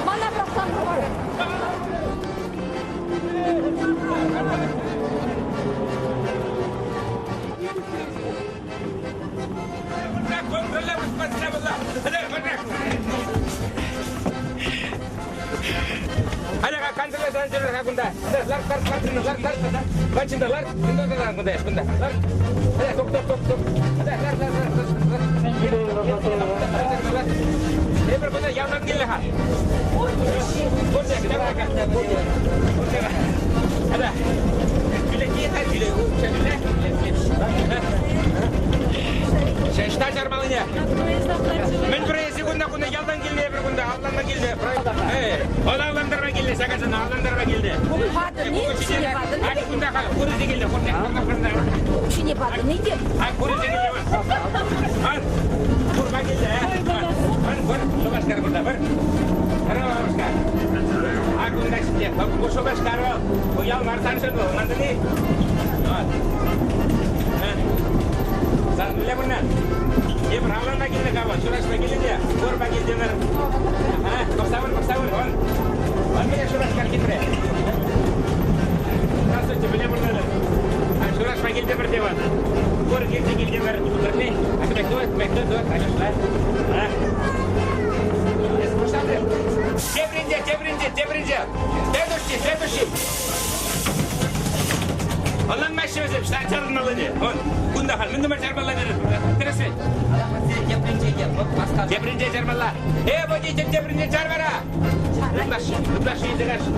Мана пӑрахсан хӑварӑр. Ӑҫта чармаллине? Мӗн пӗр эсӗ кунта кунта ялтан килнӗ эпир кунта авланма килнӗ. Ӑна авлантарма килнӗ, ҫак ачана авлантарма килнӗ. Патӑн-и? Укҫине патӑн-и? Ак кунта курӑсӗ килнӗ, Укҫине патӑн-и те? Ак курӑсӗ килнӗ. Ан, курма килнӗ. Ан, пыр, Шупашкар кунта, пыр. Шупашкар. Ак кунта ҫитне. Ку Шупашкар вӑл. Ку ял мар саншӑн вӑл, ӑнлантӑн-и? Сан мӗнле пурӑнан? Эпир авланма килнӗ кавал, ҫураҫма килнӗ те, курма килтӗмӗр. Пӑхса выр, пӑхса выр, он. Он мӗнле Шупашкар хитре. Здравствуйте, мӗнле пурӑнатӑр? Ҫураҫма килтӗмӗр те вӑл. Кур килсе килтӗмӗр. Пӗрле. Тепринче, тепринче, тепринче. Следующий, следующий. Ӑнланмаҫҫӗ вӗсем, ҫта чарӑнмаллине. Вон, кунта халь мӗн тума чармалла терӗр? Тӗрӗслет. Тепринче чармалла. Э, водитель, тепринче чар вара! Ытлашши, ытлашши илсе кайсшӑн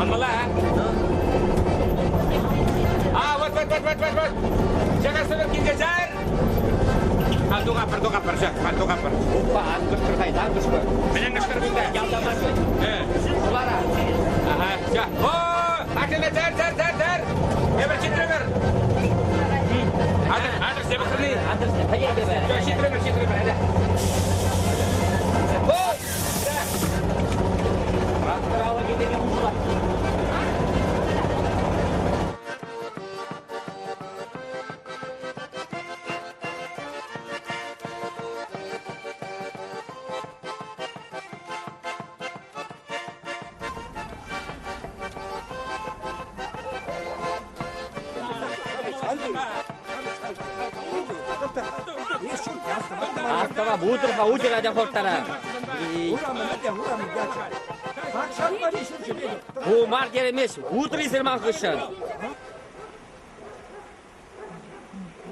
Анмалла, а? А, вот, вот, вот, вот, вот, вот. Чакасӑвӑр килсе чар! А, тухапӑр, тухапӑр, ҫак, а, тухапӑр. Упа, ан кӑшкӑр-ха, ан кӑшкӑр. Мӗнен кӑшкӑр кунта? Ялта мар вӗт. Хулара. Ага, все. О, машина, чар, чар, чар, чар! Эпир ҫитрӗмӗр. Адрес, адрес, пӑхрӑн-и? Адресне пӗлетӗп. Все, ҫитрӗмӗр, ҫитрӗмӗр, айда. О! Трактор алӑкӗ теме пуҫла. Астава утӑр-ха, утӑр атя хӑрттара. Ку мар теремес, утӑр илсер ман хыҫҫӑн.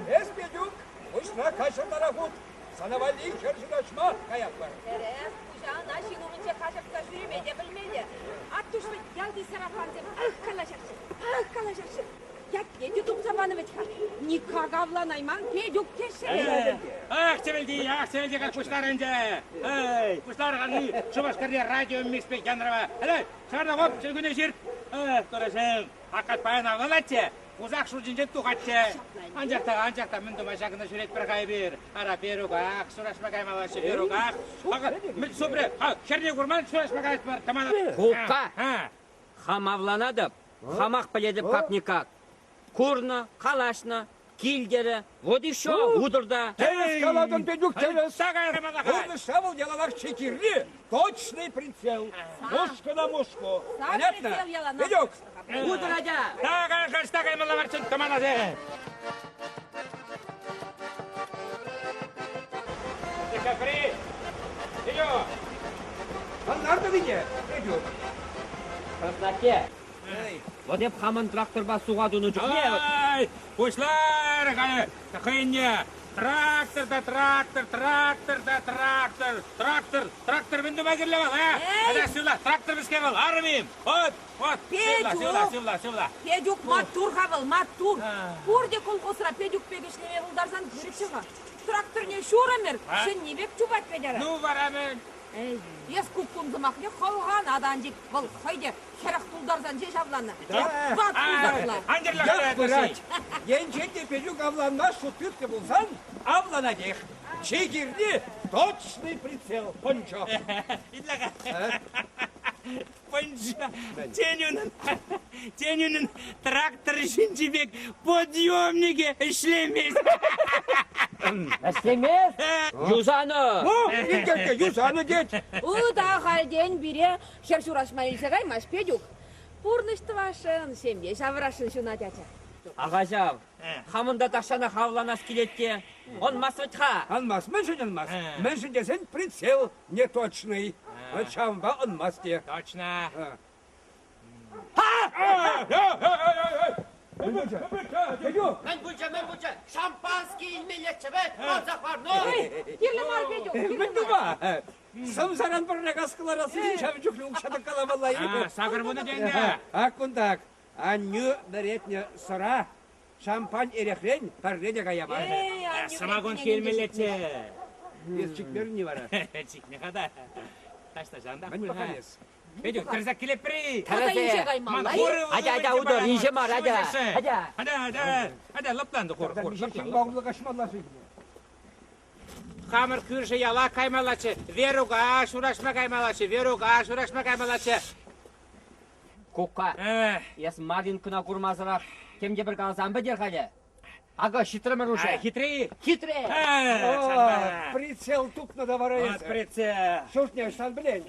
Эс, Петюк, пуҫна каҫӑртарах ут. Сана валли хӗр ҫураҫма каятпӑр. Тӗрӗс, хуҫа ӑна ҫын умӗнче каҫӑртса ҫӳреме те пӗлмелле. Аттуш вӗт ялти сарафансем ах калаҫаҫҫӗ, ах калаҫаҫҫӗ. Ятне те тупса панӑ вӗт-ха. Никак авланайман Петюк теҫҫӗ. Ах, чӗвӗлти, ах, чӗвӗлти как пуҫларӗ ӗнтӗ. Эй, пуҫларӗ-ха Шупашкарти радио микспе янрава. Эй, чарна, хоп, чӗлхӳне ҫырт. Эх, тӑрӑшӑм, Акат паян авланатчӗ, хусах шучӗнчен тухатчӗ. Анчах та, анчах та мӗн тума ҫакӑнта ҫӳретпӗр-ха эпир? Ара, Веруках сураҫма каймаллаччӗ, Веруках. Мӗн супрӗ? Хӗрне курман сураҫма каятпӑр. Тӑмана. Кукка, хам авланатӑп, хамах пӗлетӗп как-никак. Курнӑ, калаҫнӑ, килтерӗ. Вот и все, утӑр та. Тӗрӗс калатӑн, Петюк, тӗрӗс. Пурнӑҫра вӑл яланах чи кирли, точный прицел. Мушка на мушку. Понятно? Петюк! Утӑр, атя! Такая, такая маловарчын, тӑманасем! Декабри! Идё! Ӑнлантӑн-и те, Петюк? Краснотте, Вот эп хамӑн тракторпа суха тунӑ чухне... Ай, пуҫларӗ хӑйне! Трактор та трактор, трактор та трактор, трактор, трактор мӗн тума кирлӗ вӑл, а? Ата сывла, трактор мӗскер вӑл, арӑм-им? Вот, вот, сывла, сывла, сывла, сывла. Петюк маттур-ха вӑл, маттур. Пурте колхозра Петюк пек ӗҫлеме пултарсан пырӗччӗ-ха. Тракторне ҫур ӗмӗр ҫӗнни пек чупать вӗт ара. Ну вара мӗн? Эй, эс куккун сӑмахне хӑлхана та ан чик. Вӑл хӑй те 40 тултарсан ҫеҫ авланнӑ. Ват пултарла. Ях пырать. Енчен те Петюк авланма шут тытнӑ пулсан, авланатех. Чи кирли точный прицел, пӑнчӑ. Итле-ха. Пӑнчӑ. Тен унӑн, тен унӑн трактор ҫинчи пек подъемникӗ ӗҫлемест. Ӗҫлемест. Юсанӑ. Ну, инкекке юсанӑ тет. Ыт ахальтен пире хӗр ҫураҫма илсе каймасть Петюк. Пурнӑҫ тӑвасшӑн, ҫемье ҫавӑрасшӑн ҫунать ача. Аха ҫав. Хамӑн та тахҫанах авланас килет те. Ӑнмасть вӗт-ха. Ӑнмасть. Мӗншӗн ӑнмасть? Мӗншӗн тесен прицел неточный. Ҫавӑнпа ӑнмасть те. Точно. Мӗн пулчӗ, мӗн пулчӗ? Шампански илмеллеччӗ вӗт, мансах мар, ну! Кирлӗ мар, Петюк, кирлӗ Мӗн тума? Сӑмсаран пӗрре кас кӑларасси ҫавӑн чухлӗ укҫа тӑккаламалла-и? 80 тенкӗ. Ак кунтак. Аннӳ вӗретнӗ сӑра шампань эрехрен пӗрре те кая мар. Сӑмакун хирмеллеччӗ. Эс чикмерӗн-и вара? Чикнӗ-ха та. Таҫта Мӗн пӑхан эс? Петюк, тӗрсе килепри. Тата инҫе каймалла. Атя, атя, утӑр, инҫе мар, атя. Атя. Атя, атя, атя, лӑпланды хур, хур. Ҫынпа урлӑ каҫмалла-ши? Хамӑр кӳршӗ яла каймаллаччӗ, Верука ҫураҫма каймаллаччӗ, Верука ҫураҫма каймаллаччӗ. Кукка, эс Маринкӑна курмасӑрах тем те пӗр каласан пӗтер халӗ. Акӑ ҫитрӗмӗр уже. Хитре-и? Хитре! Прицел тупнӑ та вара эсӗ. Прицел. Ҫуртне ӑҫтан пӗлен?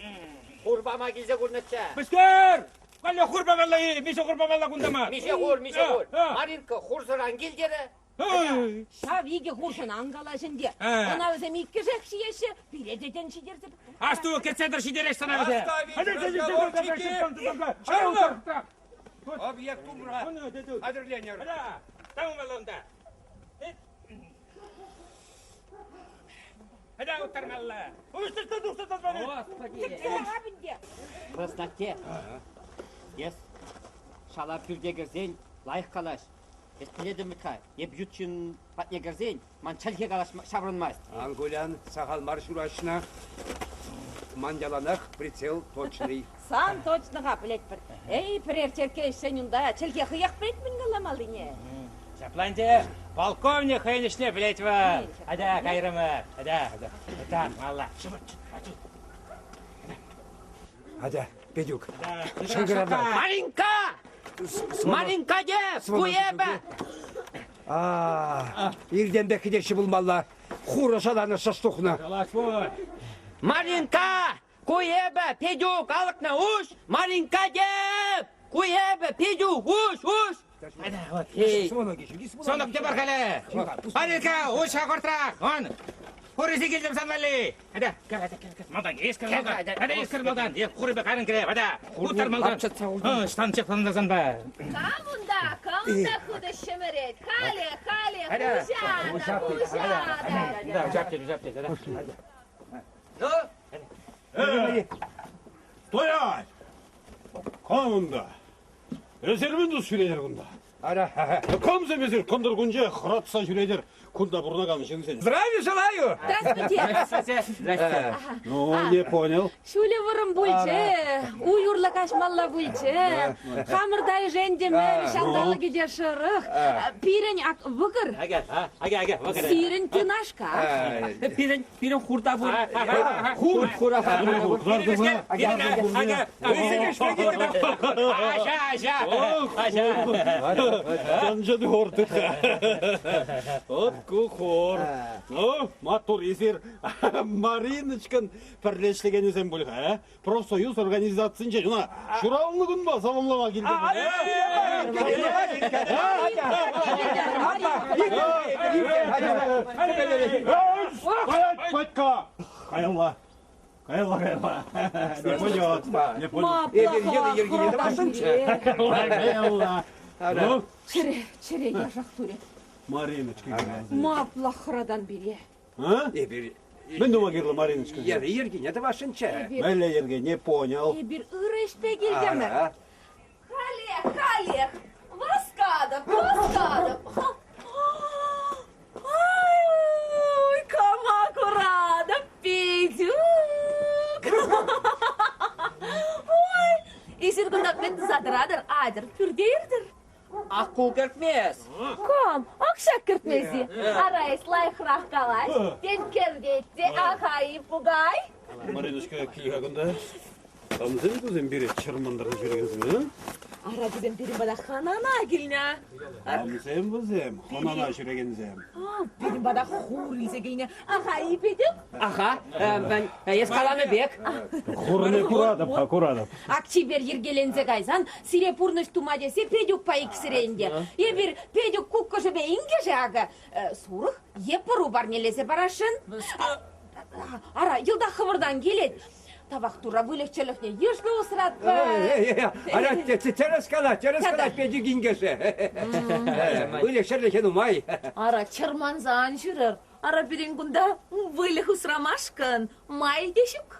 Хурпама килсе курнӑччӗ. Пӗскер! Калле хур памалла-и? Миҫе хур памалла кунта мар? Миҫе хур, миҫе хур. Маринка хурсӑр ан кил терӗ. Ҫав икӗ хуршӑн ан калаҫ ӗнтӗ. Ӑна вӗсем иккӗшех ҫиеҫҫӗ, пире те тен ҫитерсе. Асту, кӗтсе тӑр, ҫитереҫ сана вӗсем. Чарӑнӑр! Объект умра. Хатӗрленӗр. Там унта. Хӑта уттармалла. Господи! Хреснатте, эс шала пӳрте кӗрсен лайӑх калаҫ. Эс пӗлетӗн-вӗт-ха, эп ют ҫын патне кӗрсен ман чӗлхе калаҫма ҫаврӑнмасть. Ан кулян, сахал мар ҫураҫнӑ. Ман яланах прицел точный. Сан точно-ха пӗлетпӗр. Эй, пӗрер черкке ӗҫсен унта чӗлхе хӑех пӗлет мӗн каламаллине. Ҫапла ӗнтӗ, полковник хӑйӗн ӗҫне пӗлет вӑл. Атя, кайрӑмӑр. Атя, атя. Так, малла. Атя, Петюк. Шӑнкӑравла. Маринка! Маринка те! Ку эпӗ! Иртенпех кӗтеҫҫӗ пулмалла. Хурӑ шаланӑ шӑш тухнӑ. Маринка! Ку эпӗ, Петюк, алӑкна уҫ! Маринка те! Ку эпӗ, Петюк, уҫ, уҫ! Сонок те бар-хале! Маринка, уҫ-ха хӑртрах! Он! Хурӑ килтӗм сан валли! Атя, кӗр, атя, кӗр, кӗр. Малтан, эс кӗр малтан. Атя, эс кӗр малтан. Е, хурӑ пек арӑн кӗре, атя. Утар малтан. Штан чехланласанпа. Кам унта, кам унта хытӑ ҫӗмӗрет? Хале, хале, хуҫа та, хуҫа та. Да, ҫап тет, ҫап тет, да. Ну? Стоять! Кам унта? Эсир мӗн тус ҫӳретӗр кунта? Ара. Камсем эсир кӑнтӑр кунче хӑратса ҫӳретӗр кунта пурӑнакан ҫынсен? Здравия желаю! Здравствуйте! Здрасте. Ну, не понял. Ҫулӗ вӑрӑм пулчӗ, уй урлӑ каҫмалла пулчӗ. Хамӑр та ӗшентӗмӗр, ҫанталӑкӗ те шӑрӑх. Пирӗн ак вӑкӑр. Ага, ага, ага, вӑкӑр. Сирӗн тынашка. Пирӗн, пирӗн хурта пур. Хур! Хура Хур! Аҫа, аҫа! Аҫа! Чӑн-чӑн хор тытха. Вот ку хор. Ну, маттур эсир Мариночкӑн пӗрле ӗҫлекенӗсем пуль-ха, э? Профсоюз организацинчен ӑна ҫуралнӑ кунпа саламлама килтӗм. Патька! Каялла. Каялла, каялла. Не пойдет. Не пойдет. Каялла. Ну? Чӗре, чӗре яшах турӗ. Мариночка. Ма хӑратан пире? А? Эпир Мӗн тума кирлӗ Мариночка? Йӗрки йӗркине тӑвасшӑнччӗ. Мӗнле йӗрке? Не понял. Эпир ырӑ ӗҫпе килтӗмӗр. Халех, халех! Васкатӑп, васкатӑп! Ай, кама куратӑп, Петюк! Ой, эсир кунта мӗн туса тӑратӑр? Атьӑр, пӳрте иртӗр. Ак ку кӗртмес. Кам? Ак ҫак кӗртмес-и? Ара, эс лайӑхрах калаҫ. Тен, кӗртет те, аха-и, пукай? Мариночка, кил-ха кунта. Камсем кусем пире чӑрмантарса ҫӳрекенсем, а? Ара, кусем пирӗн пата хӑнана килнӗ. Камсем вӗсем, хӑнана ҫӳрекенсем? Пирӗн пата хур илсе килнӗ. Аха, Петюк? Аха, эс каланӑ пек. Хурне куратӑп-ха, куратӑп. Ак чипер йӗркеленсе кайсан сире пурнӑҫ тума тесе Петюкпа иксӗре ӗнтӗ. Эпир Петюк куккӑшӗпе инкӗшӗ акӑ сурӑх е пӑру парнелесе парасшӑн. Ара, йӑлтах хӑвӑртан килет. Тавах Турра выльӑх-чӗрлӗхне йышлӑ усратпӑр. Ара, тӗрӗс калать, тӗрӗс калать Петюк инкӗшӗ. Выльӑх-чӗрлӗхӗ нумай. Ара, чӑрманса ан ҫӳрӗр. Ара, пирӗн кунта выльӑх усрамашкӑн май те ҫук.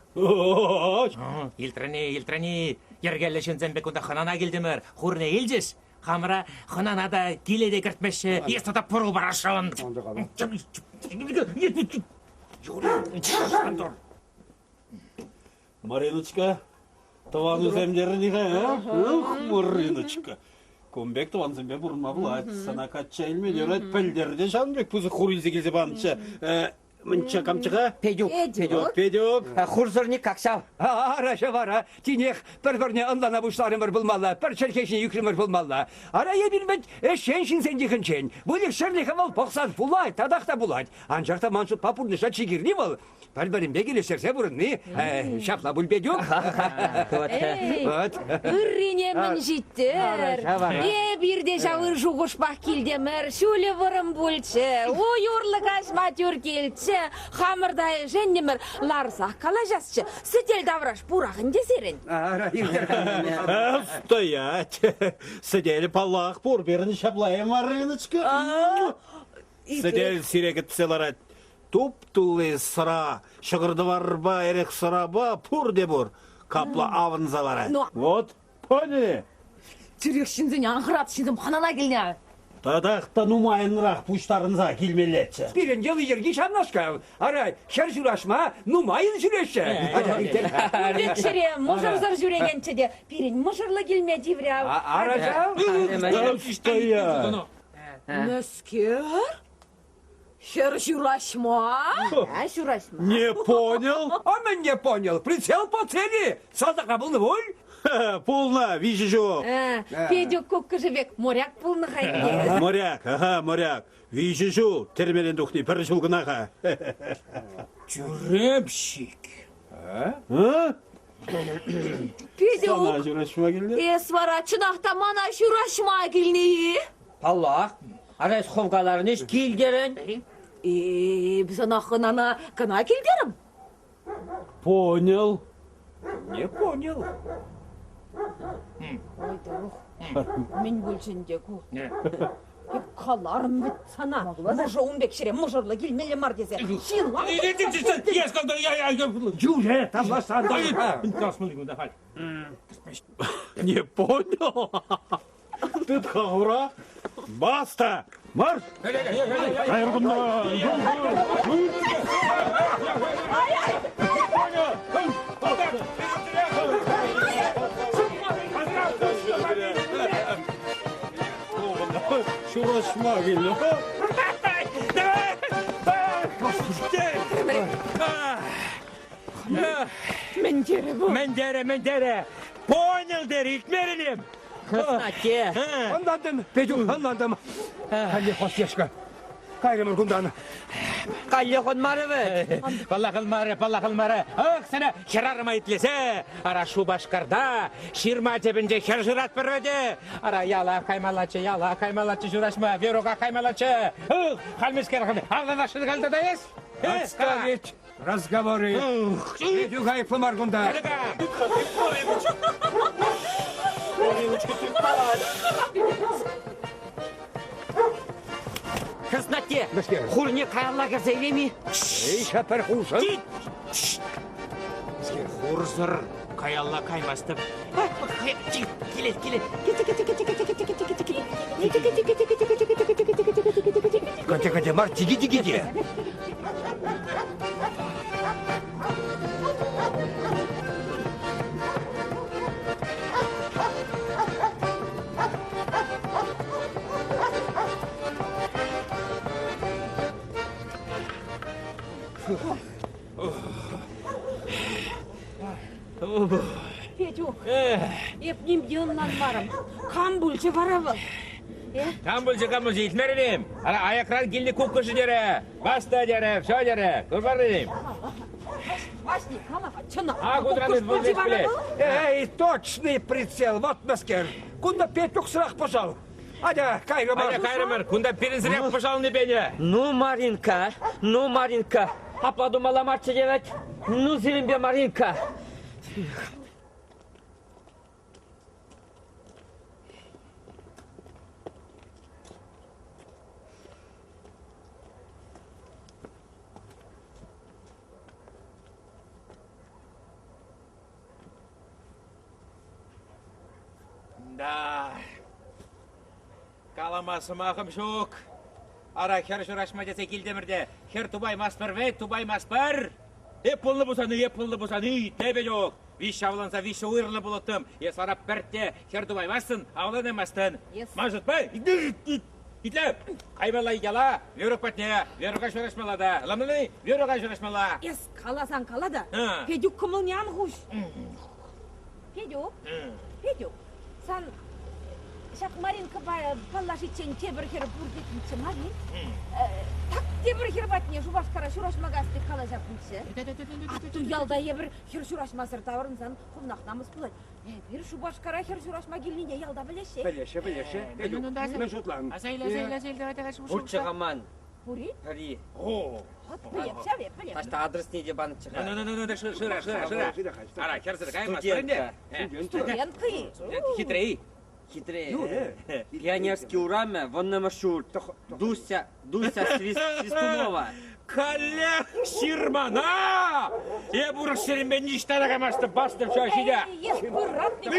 Илтрӗн-и, илтрӗн-и? Йӗркеллӗ ҫынсем пек кунта хӑнана килтӗмӗр. Хурне илчӗҫ. Хамӑра хӑнана та киле те кӗртмеҫҫӗ. Эс тата пӑру парасшӑн. Мариночка, тӑванусем терӗн-и-ха, а? Ух, Мариночка. Кун пек тӑвансемпе пурӑнма пулать. Сана качча илме юрать. Пӗлтӗр те ҫавӑн пек пысӑк хур илсе килсе панӑччӗ. Мӗнччӗ камччӗ-ха? Петюк. Петюк. Петюк. Хурсӑрник как ҫав. Ара, вара, тинех пӗр-пӗрне ӑнлана пуҫларӑмӑр пулмалла, пӗр чӗлхе ҫине ӳкрӗмӗр пулмалла. Ара, эпир вӗт ӗҫчен ҫынсен йӑхӗнчен. Выльӑх-чӗрлӗхӗ вӑл пӑхсан пулать, татах та пулать. Анчах та ман шутпа пурнӑҫа чи кирли вӑл пӗр-пӗринпе килӗштерсе пурӑнни. Ҫапла пуль, Петюк? Эй, ыррине мӗн ҫиттӗр? Эпир те ҫав ыр шухӑшпах килтӗмӗр. Ҫулӗ вӑрӑм пулчӗ, уй урлӑ каҫма тӳр килчӗ. Хамӑр та ӗшентӗмӗр, ларсах калаҫасчӗ. Сӗтел тавраш пурах ӗнтӗ сирӗн. Стоять! Сӗтел, паллах, пур пирӗн ҫапла-и, Мариночка? Сӗтел сире кӗтсе ларать. Туп-тулли сӑра, ҫӑкӑр-тӑварпа, эрех-сӑрапа пурте пур. Капла авӑнса ларать. Вот, поняли? Тӳрех ҫынсене ан хӑрат, ҫынсем хӑнана килнӗ. Татах та нумайӑнрах пуҫтарӑнса килмеллеччӗ. Пирӗн йӑли-йӗрки ҫавнашкал. Ара, хӗр ҫураҫма нумайӑн ҫӳреҫҫӗ. Пӳлӗхҫӗре мӑшӑрсӑр ҫӳрекенччӗ те пирӗн мӑшӑрлӑ килме тиврӗ ав. Ара ҫав. Стоять! Мӗскер? Хӗр ҫураҫма? А, ҫураҫма. Не понял? А мӗн не понял? Прицел по цели! Салтакра пулнӑ пуль? Пулнӑ, виҫӗ ҫул. Петюк куккӑшӗ пек моряк пулнӑ хайхи. Моряк, ага, моряк. Виҫӗ ҫул тӗрмерен тухни пӗр ҫул кӑна-ха. Тюремщик. А? Петюк, Сана ҫураҫма килнӗ? эс вара чӑнах та мана ҫураҫма килнӗ-и? Паллах. Ара эс хӑв каларӑн-иҫ, килтерӗн. Эп сана хӑнана кӑна килтерӗм. Понял. Не понял. Ой, тӑрух. Мӗн пулчӗ ӗнтӗ ку? Эп каларӑм вӗт сана, мӑшӑр ун пек ҫӗре мӑшӑрлӑ килмелле мар тесе. Ҫын Юре, тавлашсан Не понял. Тыт-ха хура. Баста! Марш! Кайӑр кунта! Ҫураҫма килнӗ. Мӗн терӗ вӑл? Мӗн терӗ, мӗн терӗ? Понял терӗ, илтмерӗн-им? Хресна-атте. Ӑнлантӑм, Петюк, ӑнлантӑм. Каллех хостешка. Кайрӑмӑр кунтан. Каллех ӑнмарӗ вӗт. Паллах ӑнмарӗ, паллах ӑнмарӗ. Ах, сана хӗрарӑма итлесе, ара Шупашкарта ҫырма тӗпӗнче хӗр шыратпӑр вӗтӗ. Ара яла каймаллаччӗ, яла каймаллаччӗ ҫураҫма, Верука каймаллаччӗ. Ых, халь мӗскер авланасшӑн халь тата эс? Отставить разговоры. Петюк айӑплӑ мар кунта. Хреснатте, хурне каялла кӗрсе илем-и? Эй, пӗр хушӑн. Хурсӑр каялла каймастӑп. Килет, килет. Катя-катя мар, тики-тики-те. Петюк, эп ним те ӑнланмарӑм. Кам пулчӗ вара вӑл? Э? Кам пулчӗ, кам пулчӗ, илтмерӗн-им? Ара, аякран килнӗ куккӑшӗ терӗ. Баста терӗ, все терӗ. Курмарӑн-им? Ваҫли, кала-ха, чӑнах. А, кудран куккӑш пулчӗ вара вӑл? Эй, точный прицел, вот мӗскер. Кунта Петюксӑрах пӑшал. Атя, кайрӑмӑр. Атя, кайрӑмӑр. Кунта пирӗнсӗрех пӑшални пенӗ. Ну, Маринка, ну, Маринка, апла тумалла марччӗ те вӗт. Ну, сирӗнпе, Маринка. Да. Калама сӑмахӑм ҫук. Ара, хӗр ҫураҫма тесе килтӗмӗр те, хӗр тупаймастпӑр вӗт, тупаймастпӑр. Эп пулнӑ пулсан, эп пулнӑ пулсан, итле ҫук. Виҫ авланса виҫҫӗ уйрӑлнӑ пулӑттӑм. Эс вара пӗртте хӗр тупаймастӑн, авланаймастӑн. Ман шутпа, итле, каймалла яла, Верук патне, Верука ҫураҫмалла та. Ламли, Верука ҫураҫмалла. Эс каласан кала та, Петюк кӑмӑлне ан хуҫ. Петюк, Петюк, сан ҫак Маринкӑпа паллашиччен тепӗр хӗр пур тетӗнччӗ мар-и? Так тепӗр хӗр патне Шупашкара ҫураҫма кас пек калаҫаттӑнччӗ. Атту ялта эпир хӗр ҫураҫмасӑр таврӑнсан хӑвнах намӑс пулать. Эпир Шупашкара хӗр ҫураҫма килнине ялта пӗлеҫҫӗ. Пӗлеҫҫӗ, пӗлеҫҫӗ. Петюк, мӗн шутлан? Аса ил, аса ил, аса ил, давай, давай, Пурччӗ-ха ман. Пур-и? Пӗри. О! Пӗлеп ҫав эп, пӗлеп. Таҫта адресне те панӑччӗ-ха. Ну, ну, ну, ну, шыра, шыра, шыра. Ара, хӗрсӗр каймастпӑр ӗнтӗ. Студентка-и? Хитре-и? Хитре. Пионерский урамӗ, вуннӑмӗш ҫурт. Дуся, Дуся Свистунова. Каллех ҫырмана! Эп урӑх ҫӗрӗмпе ниҫта та каймастӑп, бастӑп ҫав ҫине. Эх, пыратник,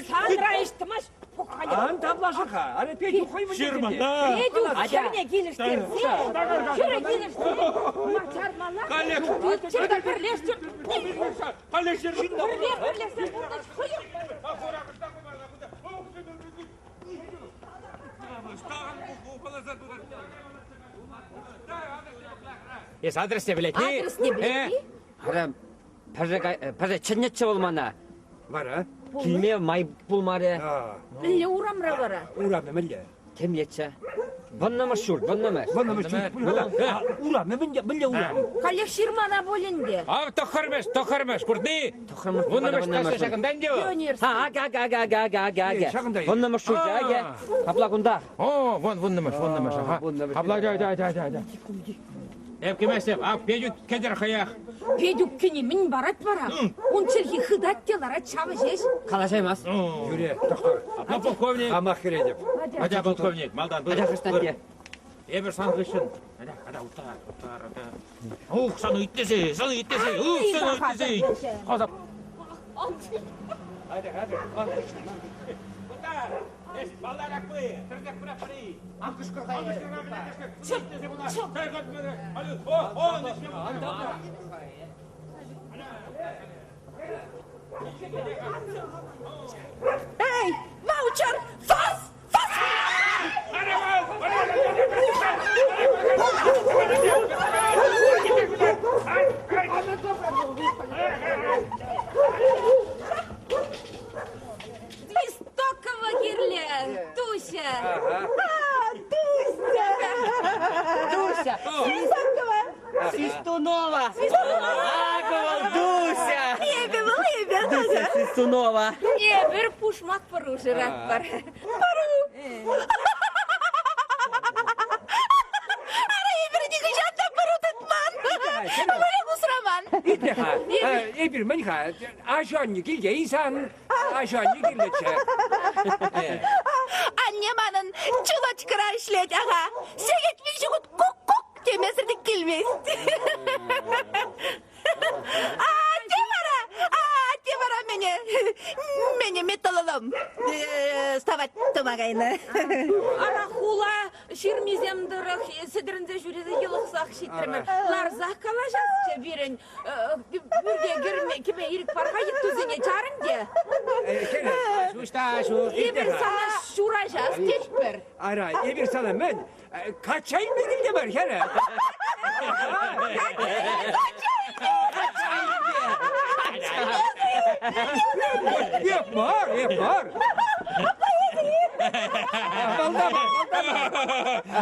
санра ӗҫ тӑмасть. Ан тавлашӑр-ха, ара Петюк хӑй мӗн Ҫырмана! Петюк хӗрне килӗштерсе, хӗрӗ килӗштерсе, ма чармалла? Каллех! Тытчӑр та пӗрлешчӗр. Каллех ҫырмана! Пӗрле пӗрлешсе пурнӑҫ хӑйӗн. Эс адресне пӗлетни? Адресне пӗлетни? Ара, пӗрре, пӗрре чӗннӗччӗ вӑл мана. Вара? Килме май пулмарӗ. Мӗнле урамра вара? Урамӗ мӗнле? Темлеччӗ. Вӑннӑмӗш ҫурт, вӑннӑмӗш. Вӑннӑмӗш ҫурт. Урамӗ мӗнле, мӗнле урам? Каллех ҫырмана пуль ӗнтӗ. Ав тӑххӑрмӗш, тӑххӑрмӗш, куртни? Тӑххӑрмӗш, Вуннӑмӗш каҫса ҫакӑнта ӗнтӗ вӑл. Пионер. Ха, ак, ак, ак, ак, ак, ак, ак. Ҫакӑнта. Вуннӑмӗш ҫурчӗ, акӗ. Апла кунтах. О, вон вуннӑмӗш, вуннӑмӗш, аха. Апла, да, да, да, да, да. Эп кӗместӗп, ав Петюк кӗтӗр хӑех. Петюк кӗни мӗн парать вара? Ун чӗлхи хытать те ларать ҫавӑ ҫеҫ. Калаҫаймасть. Юре, тӑхтӑр. Апла полковник. Хамах кӗретӗп. Атя, полковник, малтан пыр. Атя, хрестатте. Эпӗ сан хыҫҫӑн. Атя, атя, уттар, уттар, атя. Ух, сан итлесе, сан итлесе, ух, сан итлесе. Хаса. Атя, атя. Уттар, эс балларак пы, тӗртек пыра пыри. Ан кӑшкӑр-ха. Ан кӑшкӑр-ха, кӑшкӑр. Чӑп, чӑп. О, о, Эй, ваучер, фас, фас! Свистокова кирлӗ, Туся. Дуся! Дуся! Свистокова! Свистунова! Акӑ вӑл Дуся! Эпӗ вӑл, эпӗ! Дуся Свистунова! Эпир пушмак пӑру шыратпӑр. Пӑру! Ара, эпир нихӑҫан та пӑру тытман! Выльӑх усраман! Итле-ха, эпир мӗн-ха, аҫу-аннӳ килте-и сан? Аҫу-аннӳ кирлӗччӗ. Анне манӑн чулочкӑра ӗҫлет, аха. Сехет виҫӗ хут кук-кук темесӗр те килмест. Атте вара, атте вара мене, мене металлолом ставать тума кайнӑ. Ара хула ҫырмисем тӑрӑх сӗтӗрӗнсе ҫӳресе йӑлӑхсах ҫитрӗмӗр. Ларсах калаҫасчӗ пирӗн. Пӳрте кӗрме, кӗме ирӗк пар-ха йыттусене чарӑн те. Ҫуҫта, ҫу. Эпир сана ҫураҫас тетпӗр. Ара, эпир сана мӗн, качча илме килтӗмӗр, хӗрӗ. Качча илме! Эп мар, эп мар.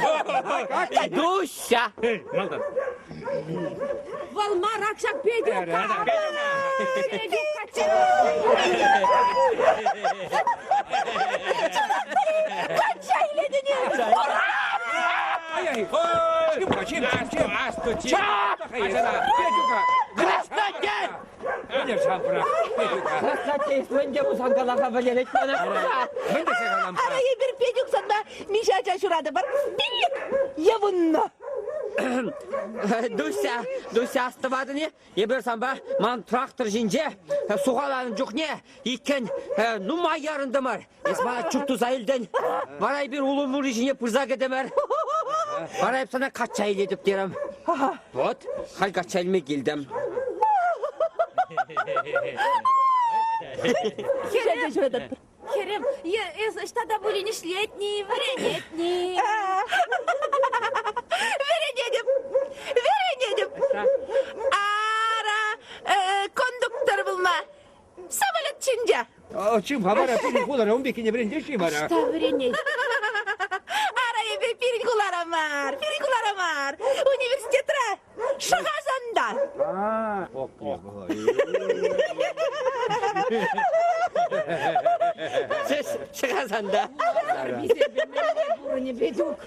Малтан, малтан. Дуся! Малтан. Вӑл мар ак ҫак Петюка. Петюка. Качча илетӗн-и? Ай-ай. Чим-ха, чим, чим, чим. Асту, чим. Петюка. Красноте! Мӗне шампра, Петюка. Красноте, мӗн те пулсан калаха вӗлерет мана. Мӗн тесе калам-ха? Ара эпир Петюк санпа миҫе ача ҫуратӑпӑр? Пиллӗк е вуннӑ. Дуся, Дуся, астӑватӑн-и? Эпир санпа ман трактор ҫинче сухаланӑ чухне иккӗн нумай ярӑнтӑмӑр. Эс мана чуп туса илтӗн. Вара эпир улӑм ури ҫине пырса кӗтӗмӗр. Вара эп сана качча илетӗп терӗм. Вот, халь качча илме килтӗм. Хӗрӗм ҫурататпӑр. Хӗрӗм, эс ӑҫта та пулин ӗҫлетни, вӗренетни. Вӗренетӗп, вӗренетӗп. Ара, кондуктор пулма самолет ҫинче. Чим-ха вара, пирӗн хулара ун пеккине вӗрентеҫҫӗ-и вара? Ӑҫта вӗренет? Ара, эпӗ пирӗн хулара мар, пирӗн хулара мар, университетра Шӑхасанта. Шӑхасанта. Пурӑнӗ Петюк.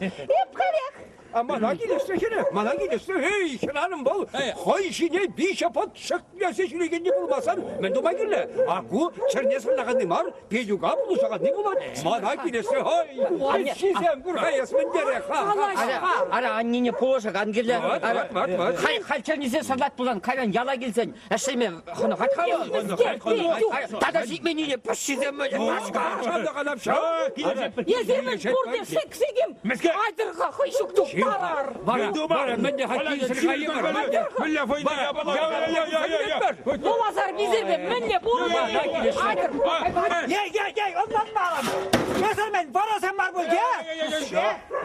Эп халех. А мана килӗшрӗ хӗрӗ, мана килӗшрӗ. Эй, хӗрарӑм вӑл хӑй ҫине виҫӗ пӑт ҫӗклесе ҫӳрекенни пулмасан мӗн тума кирлӗ? А ку чӗрне сӑрлаканни мар, Петюка пулӑшаканни пулать. Мана килӗшрӗ. Ой, ҫисем кур-ха эс мӗнтерех. Ара, аннене пулӑшакан кирлӗ. Халь халь чӗрнесе сӑрлать пулсан, кайран яла килсен ӗҫлеме хӑнӑхать-ха вӑл. Тата ҫитменнине пӗҫҫисем Эсир мӗн пурте шик-шиким? Айтӑр-ха, хӑй ҫук тухтарар. Вара, мӗнле Вуласар мисерпе мӗнле пурӑнма? Айтӑр. Ей, ей, ей, ӑнланмалӑм. Эсӗр мӗн, вӑрӑсем мар пуль, те?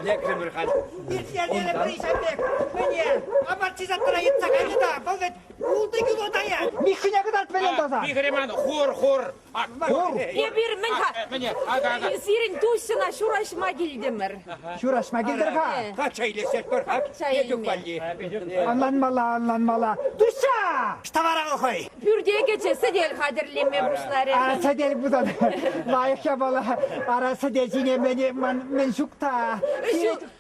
Лекрӗмӗр халь. Иртнернере пӗри пек, мӗне, апат ҫисаттӑра йӑтса кайнӑ та, вӑл вӗт ултӑ кило таять. Миххине кӑтарт вӗрен таса. Михӗре ман хур, хур. Хур. Эпир мӗн-ха? Сирӗн Тусьӑна ҫураҫма килтӗмӗр. Ҫураҫма килтӗр-ха. Качча илесех пӗр-ха. Петюк валли. Ӑнланмалла, ӑнланмалла. Туся! Ӑҫта вара вӑл хӑй? Пӳрте кӗчӗ, сӗтел хатӗрлеме пуҫларӗ. Ара, сӗтел пулсан лайӑх япала. Ара, сӗтел ҫине мӗн, мӗн ҫук та.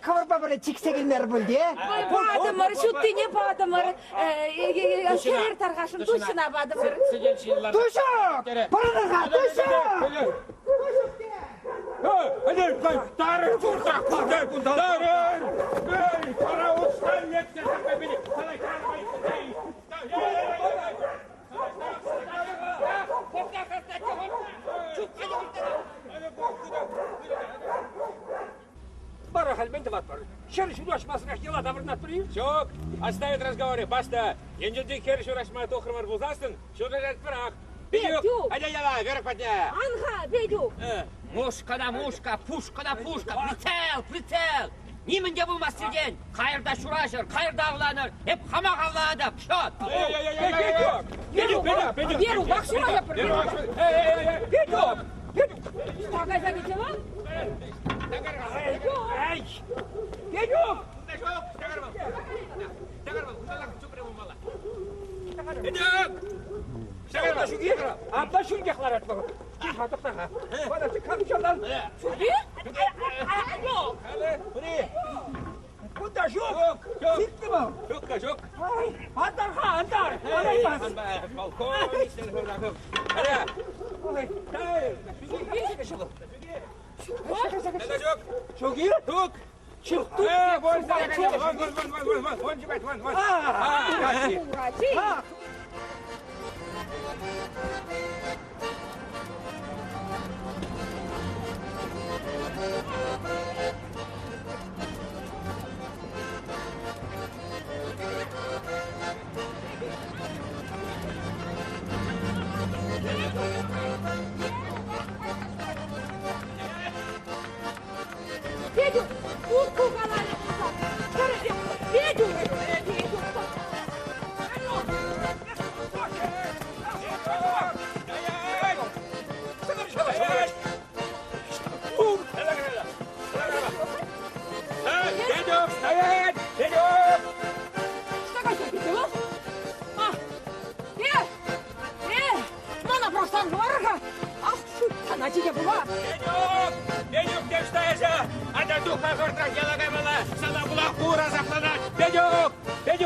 Хӑвӑрпа пӗрле чиксе килмерӗ пуль те? Патӑмӑр, ҫуттине патӑмӑр. Хӗрер тархасшӑн Тусьӑна патӑмӑр. Тусюк! Пӑрӑнӑр-ха, Тусюк! Вара халь мӗн тӑватпӑр? Ҫӗр ҫураҫмасӑрах яла таврӑнатпӑр-и? Ҫук, оставить разговоры, баста. Енчен те хӗр ҫураҫма тухрӑмӑр пулсассӑн, ҫураҫатпӑрах. Петюк, атя яла, Верок патне. Ан-ха, Петюк. Мушка на мушка, пушка на пушка, прицел, прицел. Нимӗн те пулмасть сиртен. Кайӑр та ҫураҫӑр, кайӑр та авланӑр. Эп хамах авланатӑп, счет. Петюк, Петюк, Петюк, Петюк. Веру, вак ҫураҫатпӑр. Петюк! Петюк! Ӑҫта кайса кӗчӗ вӑл? Эй! Петюк! Апла ҫӳлтех ларать вӑл. Тиха, тӑхта-ха. Вара камчалан. Кунта ҫук. Сикнӗ вӑл. Ҫук та ҫук. Антар-ха, антар. Полковник, Ҫук. Ҫук-и? Ҫук. Ҫук. Вон, вон, вон, вон, вон, вон, вон, вон, вон. Петюк, утку каларӗ пулсан. Хӗрӗсем, Петюк, Петюк.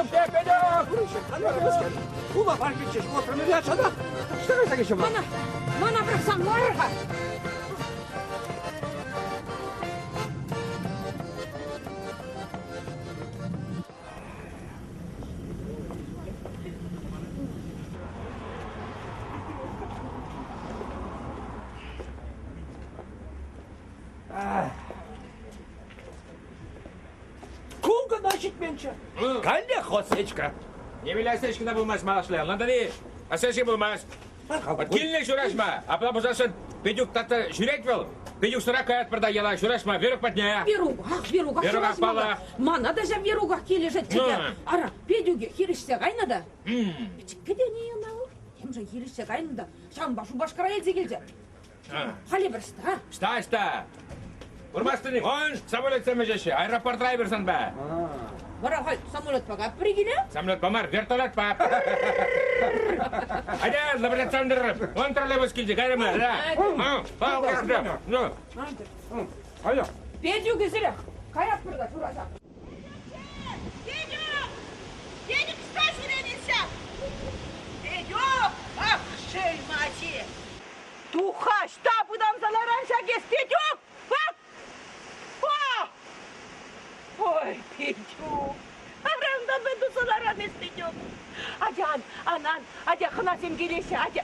Петюк те, Петюк! Хула паркӗнче ҫухатрӑм ачана. Ӑҫта кайса кӗчӗ вӑл? Мана, мана пӑрахсан мар-ха. Ку кӑна ҫитменччӗ. Каллех осечка. Немеля осечкӑна пулмасть малашле. Ӑнлантӑр-и? Осечка пулмасть. Килне ҫураҫма. Апла пулсассӑн Петюк тата ҫӳрет вӑл. Петюксӑрах каятпӑр та яла ҫураҫма Верук патне. Веруках, Веруках Веруках ҫураҫмалла. паллах. Мана та ҫав Веруках килӗшет тете. Ара, Петюке хирӗҫсе кайнӑ та. Пӗчӗккӗ те не ӑна вӑл. Темшӗн хирӗҫсе кайнӑ та. Ҫавӑнпа Шупашкара илсе килчӗ. Халӗ пӗр ӑҫта? Ӑҫта, ӑҫта? Курмастӑн-и? Он, самолетсем вӗҫеҫҫӗ. Аэропортра эпир санпа. Вара халь самолетпа капри киле? Самолетпа мар, вертолетпа. Атя, Александр, он троллейбус килчӗ, кайрӑмӑр. Ну. Алло. Петюк ӗсӗрех. Каятпӑр та шураса. Петюк! Петюк, ӑҫта ҫӳретӗн ҫак? Петюк! Ах, шельма ачи! Туха, ӑҫта пытанса ларан ҫак эс, Петюк? А? А! Ой, Петюк! Аран та туса ларан эс, Петюк! Атя, ан, ан, ан, атя, хӑнасем килеҫҫӗ, атя.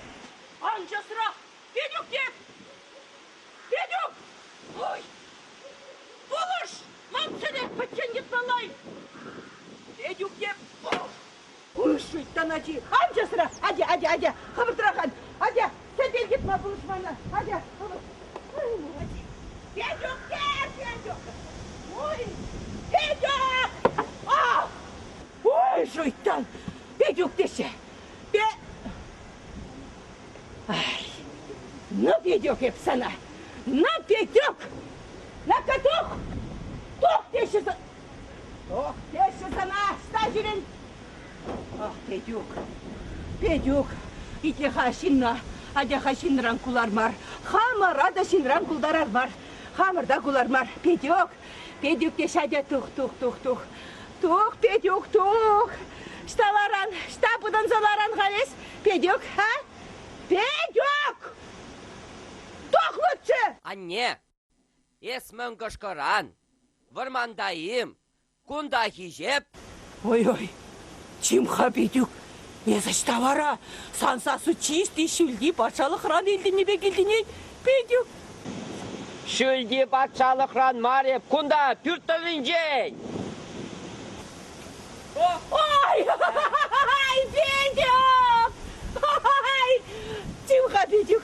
Ан часрах! Петюк теп! Петюк! Ой! Пулӑш! Ман сӗре пӗччен йӑтмалла-и? Петюк теп! Ой, шуйттан ачи! Ан часрах! Атя, атя, атя! Хӑвӑртрах ан! Атя! Сӗтел йӑтма пулӑш мана! Атя! Хӑвӑрт! Ой, молодец! Петюк теп! Петюк! Ой! Петюк! Ах! Ой, шуйттан! Петюк теҫҫӗ! Пе... Ай, ну, Петюк эп сана! На, Петюк! На-ка, тух! Тух теҫҫӗ Тух теҫҫӗ сана! Ӑҫта ҫӳрен? Ах, Петюк, Петюк, итле-ха ҫынна, атя-ха ҫынран кулар мар. Хамӑра та ҫынран култарар мар. Хамӑр та кулар мар. Петюк, Петюк теҫ, атя тух, тух, тух, тух. Тух, Петюк, тух! Ӑҫта ларан, ӑҫта пытанса ларан-ха эс, Петюк, а? Петюк! Тух лучше! Анне, эс мӗн кӑшкӑран? Вӑрманта-им? Кунта хисеп. Ой-ой, чим-ха, Петюк, эс ӑҫта вара? Сан сассу чисти ҫӳлти патшалӑхран илтӗннӗ пек илтӗнет, Петюк. Ҫӳлти патшалӑхран мар эп, кунта, пӳрт тӑрринчен. Ой, Петюк! Ай, чим-ха, Петюк,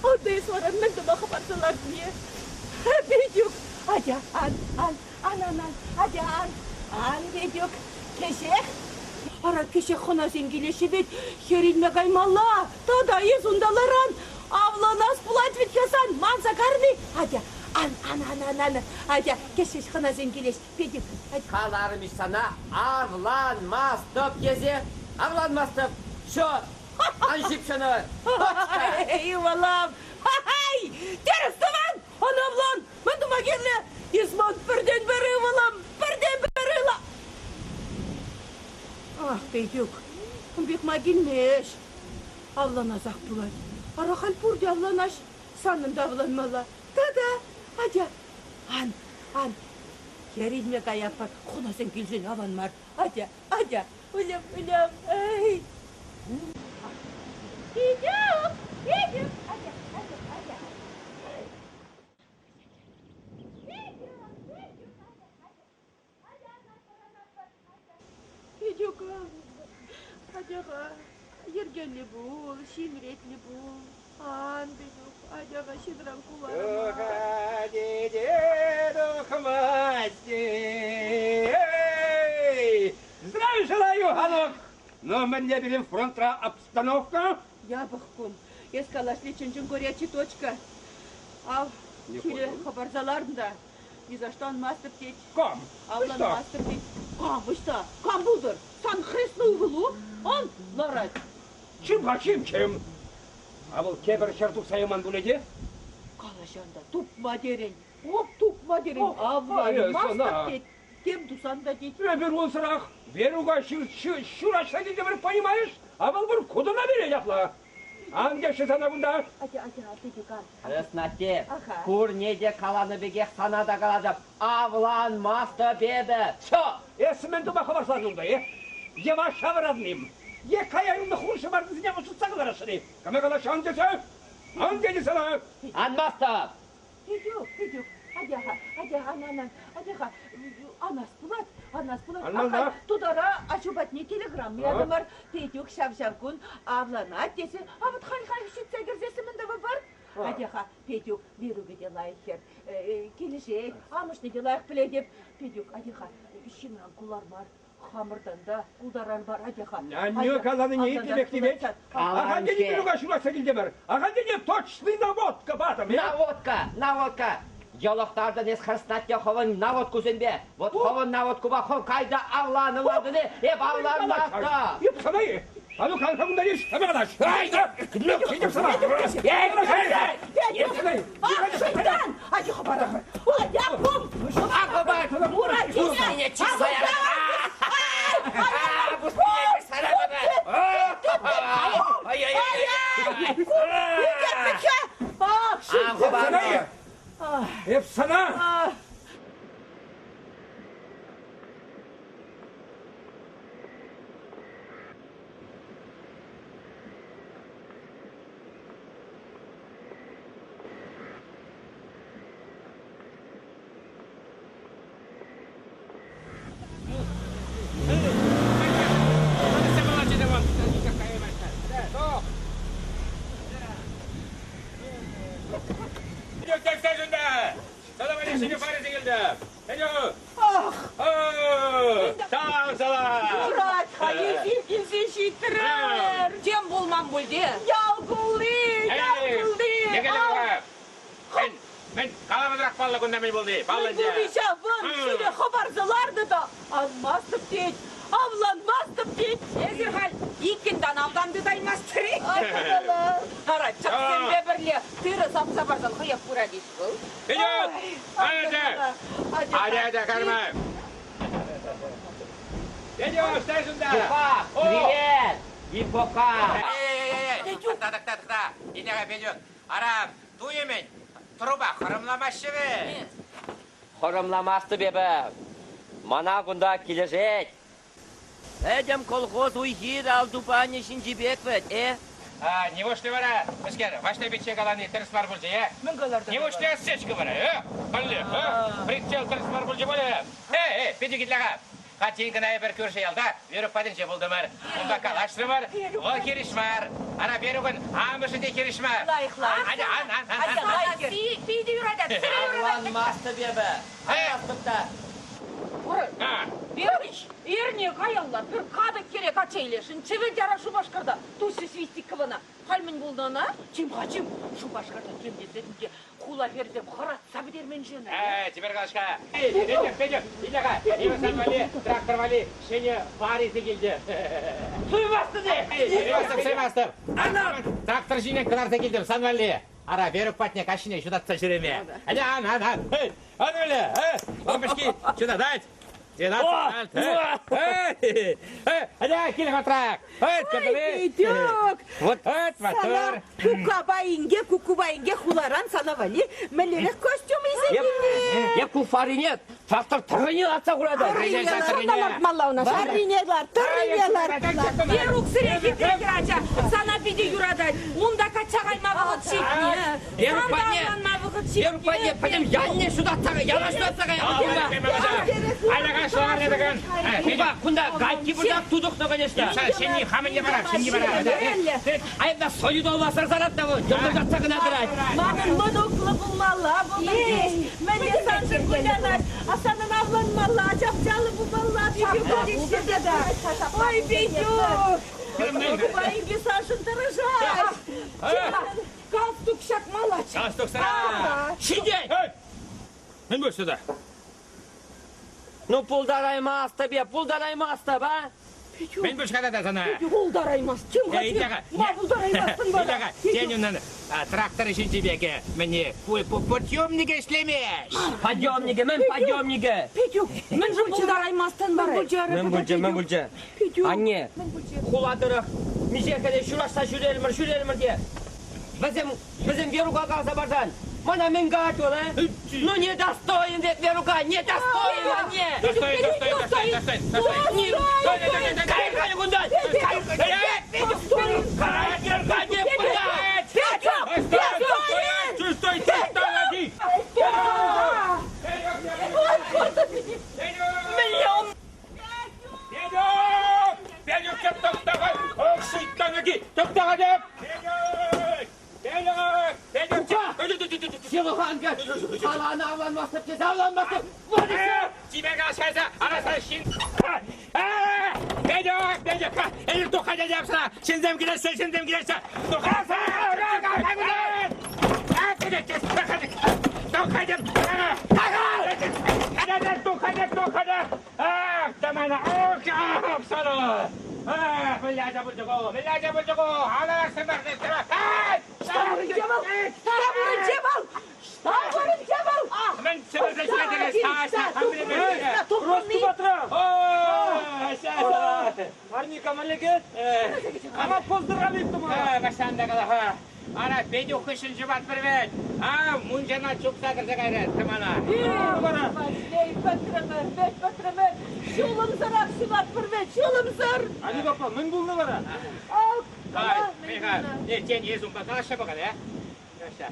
унта эс вара мӗн тума хӑпарса лартни? Петюк, атя, ан, ан, ан, ан, ан, атя, ан, ан, Петюк, кӗҫех. Ара, кӗҫех хӑнасем килеҫҫӗ вӗт, хӗр илме каймалла. Тата эс унта ларан, авланас пулать вӗт-ха сан, манса карни. Атя, ан, ан, ан, ан, ан, атя, кӗҫех хӑнасем килеҫ, Петюк. Каларӑм-иҫ сана, авланмастӑп тесе, авланмастӑп. Все, ан ҫыпҫӑнӑр. Точка. Ывӑлӑм, ай, тӗрӗс тӑван, ан авлан, Мӗн тума кирлӗ? Эс ман пӗртен-пӗр ывӑлӑм, пӗртен-пӗр ывӑлӑм. Ах, Петюк, ун пек ма килмест. Авланасах пулать. Ара халь пурте авланаҫ, санӑн та авланмалла. Тата, атя, ан, ан. Хӗр илме каятпӑр, хӑнасем килсен аван мар. Атя, атя, ыльӑм, ыльӑм, эй. Петюк, Петюк, атя, атя, атя. Петюка, атя-ха, йӗркеллӗ пул, ҫын ретлӗ пул. Ан, Петюк, атя-ха, ҫынран кулар мар. Здравия желаю, Анок! Ну, мӗнле пирӗн фронтра обстановка? Япӑх кум. Эс калашле чӑн-чӑн горячий точка. Ав, ҫӳле хӑпарса лартӑн та ни за что анмастӑп тет. Кам? Авланмастӑп тет. Кам ӑҫта? Кам пултӑр? Сан хресну ывӑлу? Ан ларать. Чим-ха, чим, чим. А вӑл тепӗр хӗр тухса яман пулӗ те? Калаҫан та тупма терӗн. Оп, тупма терӗн. Авланмастӑп тет. Тем тусан та тет. Эпир унсӑрах. Верука ҫураҫса килтӗмӗр, понимаешь? А вӑл пур кутӑна перет апла. Ан теҫҫӗ сана кунта. Атя, атя, Петюк, ан. Хреснатте, пурне те каланӑ пекех сана та калатӑп. Авланмастӑп эпӗ. Все! Эс мӗн тума хӑварсан унта, э? Йӑваш ҫавӑратним. Е кая юлнӑ хур ҫӑмартисене ӑсӑтса кӑларасшӑн-и? Кама калаҫ, ан тесе? Ан тенӗ сана! Анмастӑп! Петюк, Петюк, атя-ха, атя, ан, ан, ан, атя-ха, анас пулать, анас пулать. Анмалла. Тутара аҫу патне телеграмма ятӑмӑр. Петюк ҫав-ҫав кун авланать тесе, а вот халь-халь ҫитсе кӗрсессӗн мӗн тӑвӑпӑр? Атя-ха, Петюк, Верукӗ те лайӑх хӗр, килӗшет, амӑшне те лайӑх пӗлетӗп. Петюк, атя-ха, ҫынран кулар мар. Хамӑртан та култарар мар, атя-ха. Анне каланине итлемех тивет. Ахальтен Верука ҫуратса килтӗмӗр. Ахальтен точный наводка патӑм. Наводка, наводка. Йӑлӑхтартӑн эс хрестатте хӑвӑн наводкусемпе. Вот хӑвӑн наводкупа хӑв кай та авлан, ӑнлантӑн-и? Эп авланмастӑп. Эп сана-и? А ну кай-ха кунта леш, сана калаҫ. Ай, сана. Ах, шуйттан! Ачи хӑпарах. Атя, кум! Ах, Ура, Пуснине чыса Ах, шуйттан! Эп сана! Юрать-ха, эсир килсе ҫитрӗр. Тем пулман пуль те. Ял кулли, ял кулли. Мӗн, мӗн, каламасӑрах паллӑ кунта мӗн пулни, паллӑ Мӗн пулни ҫав, вӑн, ҫӳле хӑпарса ларнӑ та анмастӑп тет, авланмастӑп тет. Эсир халь иккӗн тан автан тытаймастӑр-и? Ара, чӑхсемпе пӗрле тырӑ сапса парсан хӑех пырать-иҫ вӑл. Вперед! Атя! Атя, атя, карма! Идем, стай сюда! Ипа, привет! Ипока! Эй-эй-эй! Тӑхта, тӑхта, тӑхта! Иде-ха, Петюк. Ара, туйӑмӗн труба хӑрӑмламаҫҫӗ-вӗт. Хӑрӑмламастӑп эпӗ. Мана кунта килӗшет. Пӗтӗм колхоз уй-хир ал тупанӗ ҫинчи пек вӗт, э? А, нивушлӗ вара, мӗскер, Ваҫлей пичче калани тӗрӗс мар пулчӗ, э? Мӗн калартӑн? Нивушлӗ осечка вара, э? Каллех, э? Прицел тӗрӗс мар пулчӗ пулӗ. Эй, эй, питӗ кирлӗ-ха. Хальччен кӑна эпир кӳршӗ ялта Верук патӗнче пултӑмӑр. Унпа калаҫрӑмӑр, вӑл хирӗҫ мар. Ара, Верукӑн амӑшӗ те хирӗҫ мар. Лайӑх, лайӑх. Аня, ан, ан, ан, ан. Лайӑх. Питӗ юратать, сӗре юратать. Авланмастӑп эпӗ. Анмастӑп та. Веруч, эрне каялла пӗр катӑк хӗре качча илесшӗн чӗвӗлт ара Шупашкарта Туся Свистиковӑна. Халь мӗн пулнӑ ӑна? Чим-ха, чим, Шупашкарта тем тесен те хула хӗрсем хӑратса пӗтермен-ши ӑна? Э, теперь калаҫ-ха. Петя, Петя, иде-ха. Эпӗ валли, трактор валли ҫӗнӗ фар илсе килтӗм. Суймастӑн-и? Суймастӑп, суймастӑп. Трактор ҫине кӑларса килтӗм сан валли. Ара, Верук патне каҫхине ҫутатса ҫӳреме. Атя, ан, ан, ан. Эй, ан өле, э, лампочки ҫутатать. Атя, кил хӑвӑртрах. Петюк! Вот, Сана куккапа инке, куккупа инке хуларан сана валли мӗнлерех костюм илсе килнӗ? Е ку фарине трактор тӑррине лартса хуратӑр. Лартмалла ӑна. Варрине лар, тӑррине лар. Верук сире хитре хӗрача, сана питӗ юратать. Унта качча кайма вӑхӑт ҫитнӗ. Верук патне, Сан та вӑхӑт ҫитнӗ. Верук патне пӗтӗм ялне ҫутатса, яла ҫутатса каялла. Кунта, кунта гайки пырса тутӑхнӑ, конечно. Ҫӗнни хамӑнне парах, ҫӗнни парах. Айӑпна союзалласа сарат та вӑл, йӑлтӑртатса кӑна тӑрать. Манӑн мӑнуклӑ пулмалла пултӑр ҫеҫ. Мӗнле саншӑн кулянать, а санӑн авланмалла, ачапчаллӑ пулмалла, Петюк тата. Ой, Петюк! Купа инке саншӑн тӑрӑшать. Галстук ҫакмаллаччӗ. Галстук сара! Ҫитет! Мӗн пулчӗ тата? Ну, пултараймастӑп я, пултараймастӑп, а? Мӗн пуҫ тата сана? Пултараймасть. Чим-ха, ма пултараймастӑн вара? Иля-ха, тен унӑн трактор ҫинчи пек мӗне подъемникӗ ӗҫлемест. Подъемникӗ, мӗн подъемникӗ? Петюк, мӗншӗн пултараймастӑн вара? Мӗн пулчӗ, мӗн пулчӗ? Анне, хула тӑрӑх миҫе хӗле ҫураҫса ҫӳрерӗмӗр, ҫӳрерӗмӗр те. Вӗсем, вӗсем Верука каласа парсан, мана мӗн калать вӑл, а? Ну не достоин ведь Верука, не достоин, анне! Достоин, достоин, достоин, достоин, достоин. Кай, кай кунтан! Кай, кай, кай, Стой, стой, стой, Петюк! Петюк, кеп тоқтаған! Ох, шуйттан Тоқтаған деп! Петюк! Петюк! Петюк! Ҫылӑхан Алана авланмастӑп тесе авланмастӑп! Тебе калаҫайса, араса ҫын... Петюк! Петюк! Элӗк тухха тетӗп сана! Ҫынсем килеҫҫӗ, ҫынсем килеҫҫӗ! Тухаса! Тухха! Ах, тамана, ох, ах, сана! Ах, мӗнле пулчӗ ку? Мӗнле пулчӗ ку? Алӑрах сӑмах Ай! Что вырӑнче вӑл? Что вырӑнче вӑл? Что вырӑнче вӑл? Мӗн сӗмӗрсе ҫӳретӗр? Росту патра! О, ся-ся! Парни кама лекет? Кама поздравить тума? Каҫсан та кала-ха. Ара, Петюк хыҫҫӑн чупатпӑр вӗт. А, мунчана чупса кӗрсе кайрӗ тӑмана. Ваҫлей, пӗтрӗмӗр, вӗт пӗтрӗмӗр. Ҫулӑмсӑрах ҫунатпӑр вӗт, ҫулӑмсӑр. Али папа, мӗн пулнӑ вара? Ах, Ай, Миха, не, тен, эс унпа калаҫса пӑхӑн, э? Калаҫса.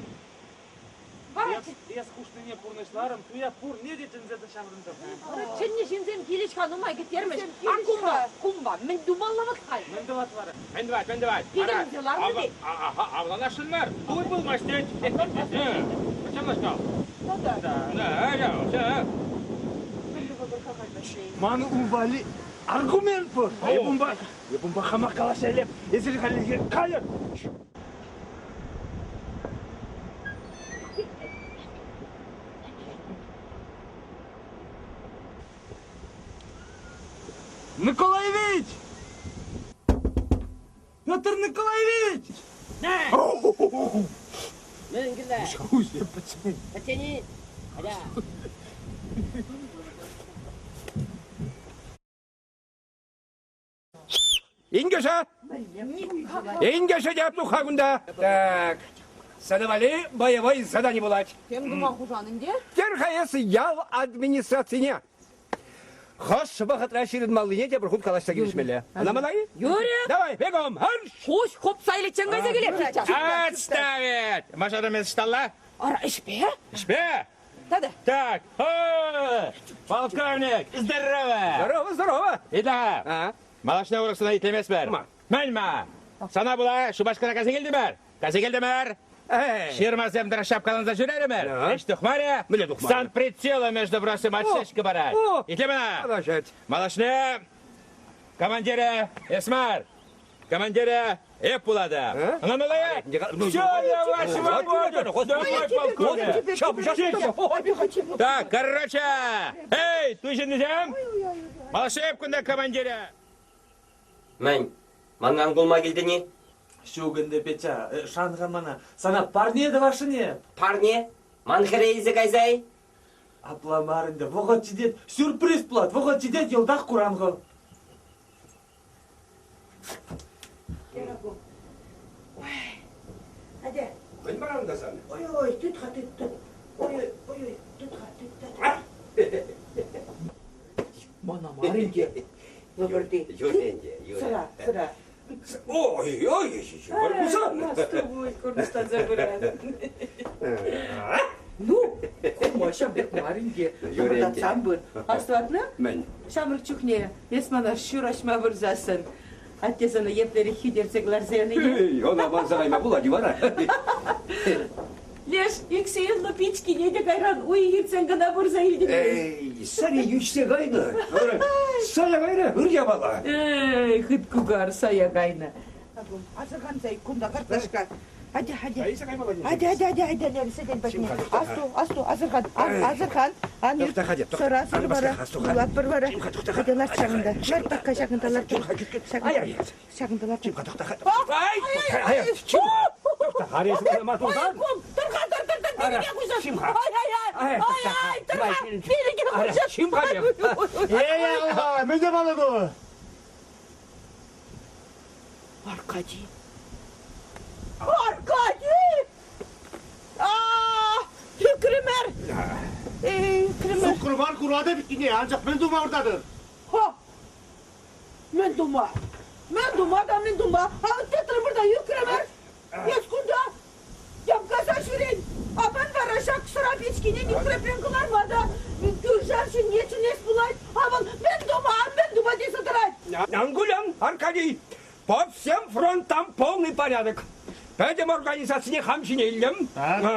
Эс хушнине пурнӑҫларӑм, туя пурне те чӗнсе ҫаврӑнтӑм. Чӗннӗ ҫынсем килӗҫ-ха, нумай кӗттермӗҫ. А кумпа, кумпа, мӗн тумалла вӑт халь? Мӗн тӑвать вара? Мӗн тӑвать, мӗн тӑвать? Питӗрӗнсе ларнӑ тет. Авланасшӑн мар, туй пулмасть тет. Чӑнлашкал. Да. Да, Ман ун валли аргумент пур. Эп унпа, эп унпа хамах калаҫса илеп. Эсир халӗ кайӑр. Николаевич! Петр Николаевич! Мӗн кирлӗ? Пӗччен-и? Атя. Инкӗшӗ! Инкӗшӗ те тух-ха кунта. Так, сана валли боевой задание пулать. Тем тума хушан ӗнтӗ? Тер-ха эс ял администрацине. Хӑш вӑхӑтра ҫырӑнмаллине тепӗр хут калаҫса килӗшмелле. Ӑна мана-и? Юрӗ. Давай, бегом, марш! Куҫ хупса иличчен кайса килеп сейчас. Отставить! Машина ӑҫталла? Ара, ӗҫпе? Ӗҫпе? Тата. Так, о, полковник, здорово! Здорово, здорово! Ида, А? малашне урӑх сана итлеместпӗр. Ма? Мӗн ма? Сана пула Шупашкара кайса килтӗмӗр. Кайса килтӗмӗр. Эй! Ҫырмасем тӑрӑх ҫапкаланса ҫӳрерӗмӗр. Да. Ӗҫ тухмарӗ. Мӗнле тухмарӗ? Сан прицела, между прочим, отсечка парать. О! Итле мана. Калаҫать. Малашне командирӗ эс мар. Командирӗ эп пулатӑп. Ӑнланмалла-и? Все, я вас свободен! Домой, полковник! Так, короче, эй, ту ҫыннисем, малашне эп кунта командирӗ. Мӗн, манран кулма килтӗн-и? Ҫук ӗнтӗ, Петя, шан-ха мана. Сана парне тӑвасшӑн эп. Парне? Ман хӗре илсе кайса-и? Апла мар ӗнтӗ, вӑхӑт ҫитет, сюрприз пулать, вӑхӑт ҫитет, йӑлтах куран-ха. Атя. Мӗн мар унта сан? Ой-ой, тыт-ха, тыт, тыт. Ой-ой, ой-ой, тыт-ха, тыт, тыт. Мана мар ӗнтӗ. Лӑпӑрти. Юрӗ ӗнтӗ, юрӗ. Сӑра, сӑра. Ой, ой, варкусан. Курнӑҫланса пырать. Ну, кума ҫав пек мар ӗнтӗ. Юрӗ ӗнтӗ. Тӑпӑртатсан пыр. Астӑватна? Мӗн? Ҫамрӑк чухне эс мана ҫураҫма вырсассӑн атте сана еплерех хӳтерсе кӑларса янине. Эй, ӑна манса кайма пулать-и вара? Леш, ӳксе юлнӑ пичкине те кайран уйӑх иртсен кӑна пырса илтӗм. Эй, сӗре йӳҫсе кайнӑ. Сая кайрӗ, ыр япала. Эй, хыт кукар сая кайнӑ. Асӑрханса кунта картлашка. Атя, атя. Атя, атя, атя, атя, лер сӗтел патне. Асту, асту, асӑрхан, асӑрхан. Ан ӳк. Сӑра, сӑр вара. Юлатпӑр вара. Атя, ларт ҫакӑнта. Ларт такка ҫакӑнта, ларт. Ҫакӑнта. Ҫакӑнта ларт. Ай, ай, Тӑр-ха, тӑр, тӑр, тӑр, пилӗке хуҫа. Ай, ай, ай, ай, ай, тӑр-ха, пилӗке хуҫа. Эй, алла, мӗн те палӑку? Аркадий. Аркадий! А, ӳкрӗмӗр! Эй, ӳкрӗмӗр. Суккӑр мар куратӑп иккене, анчах мӗн тума выртатӑр? Ха! Мӗн тума? Мӗн тума та мӗн тума? А тытрӑмӑр та ӳкрӗмӗр. Эс кунта ямкаса ҫӳрен. Апан вара ҫак сӑра пичкине нӳхрепрен кӑларма та кӳршӗ ҫынне чӗнес пулать. А вӑл мӗн тума, мӗн тума тесе тӑрать. Ан кулян, Аркадий. По всем фронтам полный порядок. Пӗтӗм организацине хам ҫине илтӗм.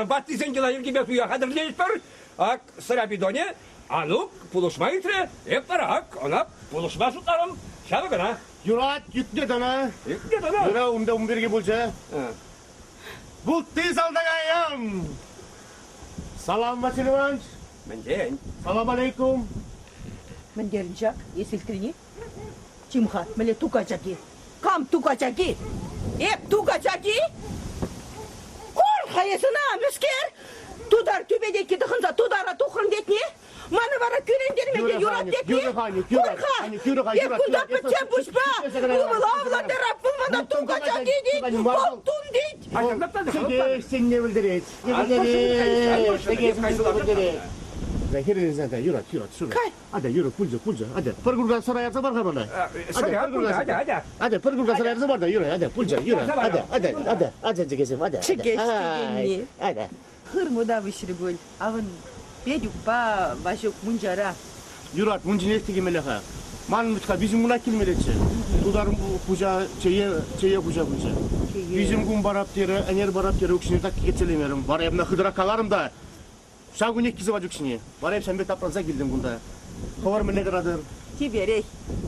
Ваттисен йӑла-йӗркипе туя хатӗрлетпӗр. Ак сӑра бидонӗ Анук пулӑшма ыйтрӗ. Эп вара ак ӑна пулӑшма шутларӑм. Ҫавӑ кӑна. Юрать, ӳкнӗ тӑнӑ. Ӳкнӗ тӑнӑ. Юра унта ун пирки пулчӗ. Вутти салтака ям! Салам, Василий Иванович. Мӗнтен? Салам алейкум. Мӗнтерӗн ҫак, эс илтрӗн-и? Чим-ха, мӗнле тукачаки? Кам тукачаки? Эп тукачаки? Кур-ха эс ӑна, мӗскер? Тутар тӳпетекки тӑхӑнса тутара тухрӑн тетни? Мана вара кӳрентерме те юрать тетни? Кур-ха, эп кунта пӗччен пуҫпа ывӑла авлантарап, вӑл мана тукачаки тет, болтун тет. Сенне пӗлтерет. Хӗрӗнсен юрать, юрать, шура. Кай. Атя, юрӑ, пулчӗ, пулчӗ. Атя, пӗр курка сӑра ярса пар-ха мана. Сӑра пулчӗ, атя, атя. Атя, пӗр курка сӑра ярса пар та, юрӑ, атя, пулчӗ, юрӑ. Атя, атя, атя, атя, чӗкесем, атя. Чӗкеҫ текенни. Атя. Хырму та выҫрӗ пуль. Авӑн Петюкпа Ваҫук мунчара. Юрать, мунчинех текемелле-ха. Манӑн вӗт-ха виҫӗм кунах килмеллеччӗ. Тутар хуҫа чее, чее хуҫа пулчӗ. Виҫӗм кун парап терӗ, ӗнер парап терӗ, укҫине так кӗтсе Вара эп ӑна хытӑрах каларӑм та, Ҫав кунех килсе пачӗ укҫине. Вара эп ҫавӑн пек тапранса килтӗм кунта. Хӑвӑр мӗнле тӑратӑр? Чиперех.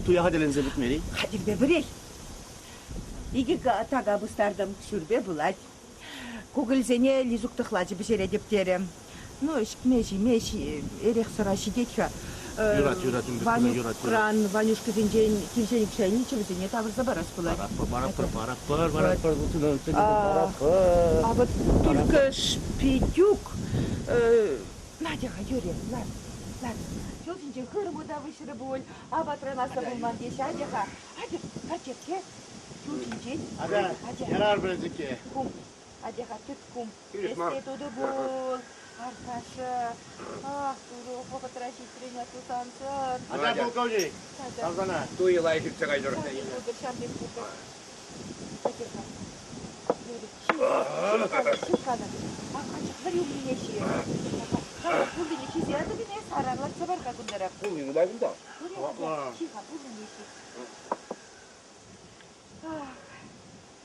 Туя хатӗрленсе пӗтмерӗ-и? Хатӗрпе пӗрех. Икӗ така пустартӑм, шӳрпе пулать. Кукӑльсене Лизук тӑхлачӗ пӗҫеретӗп терӗ. Ну, ӗҫме-ҫиме эрех-сӑра ҫитет-ха. Юрать, юрать, ун пек тума юрать, юрать. Ванюкран, Ванюшкӑсенчен кивҫен укҫа илнӗччӗ, вӗсене тавӑрса парас пулать. Паратпӑр, паратпӑр, паратпӑр, паратпӑр, паратпӑр. А вот только Шпитюк Надя-ха, Юрий, лар, лар. Ҫул ҫинче хырӑму та выҫрӗ пуль, апатран аслӑ пулман теҫҫӗ. Атя-ха, атя, пачеркке, ҫул ҫинчен. Атя, ярар пӗрчӗкке. Кум, атя-ха, тыт кум. Эсте тутӑ пул, Аркаша. Ах, турӑ, вӑхӑтра ҫитрӗн, тусан-сӑр. Атя, полковник, тавсана. Туйӑ лайӑх иртсе кайтӑр. Ҫав пек пултӑр, ҫав пек пултӑр. Атя-ха. Пулни нумай кунта.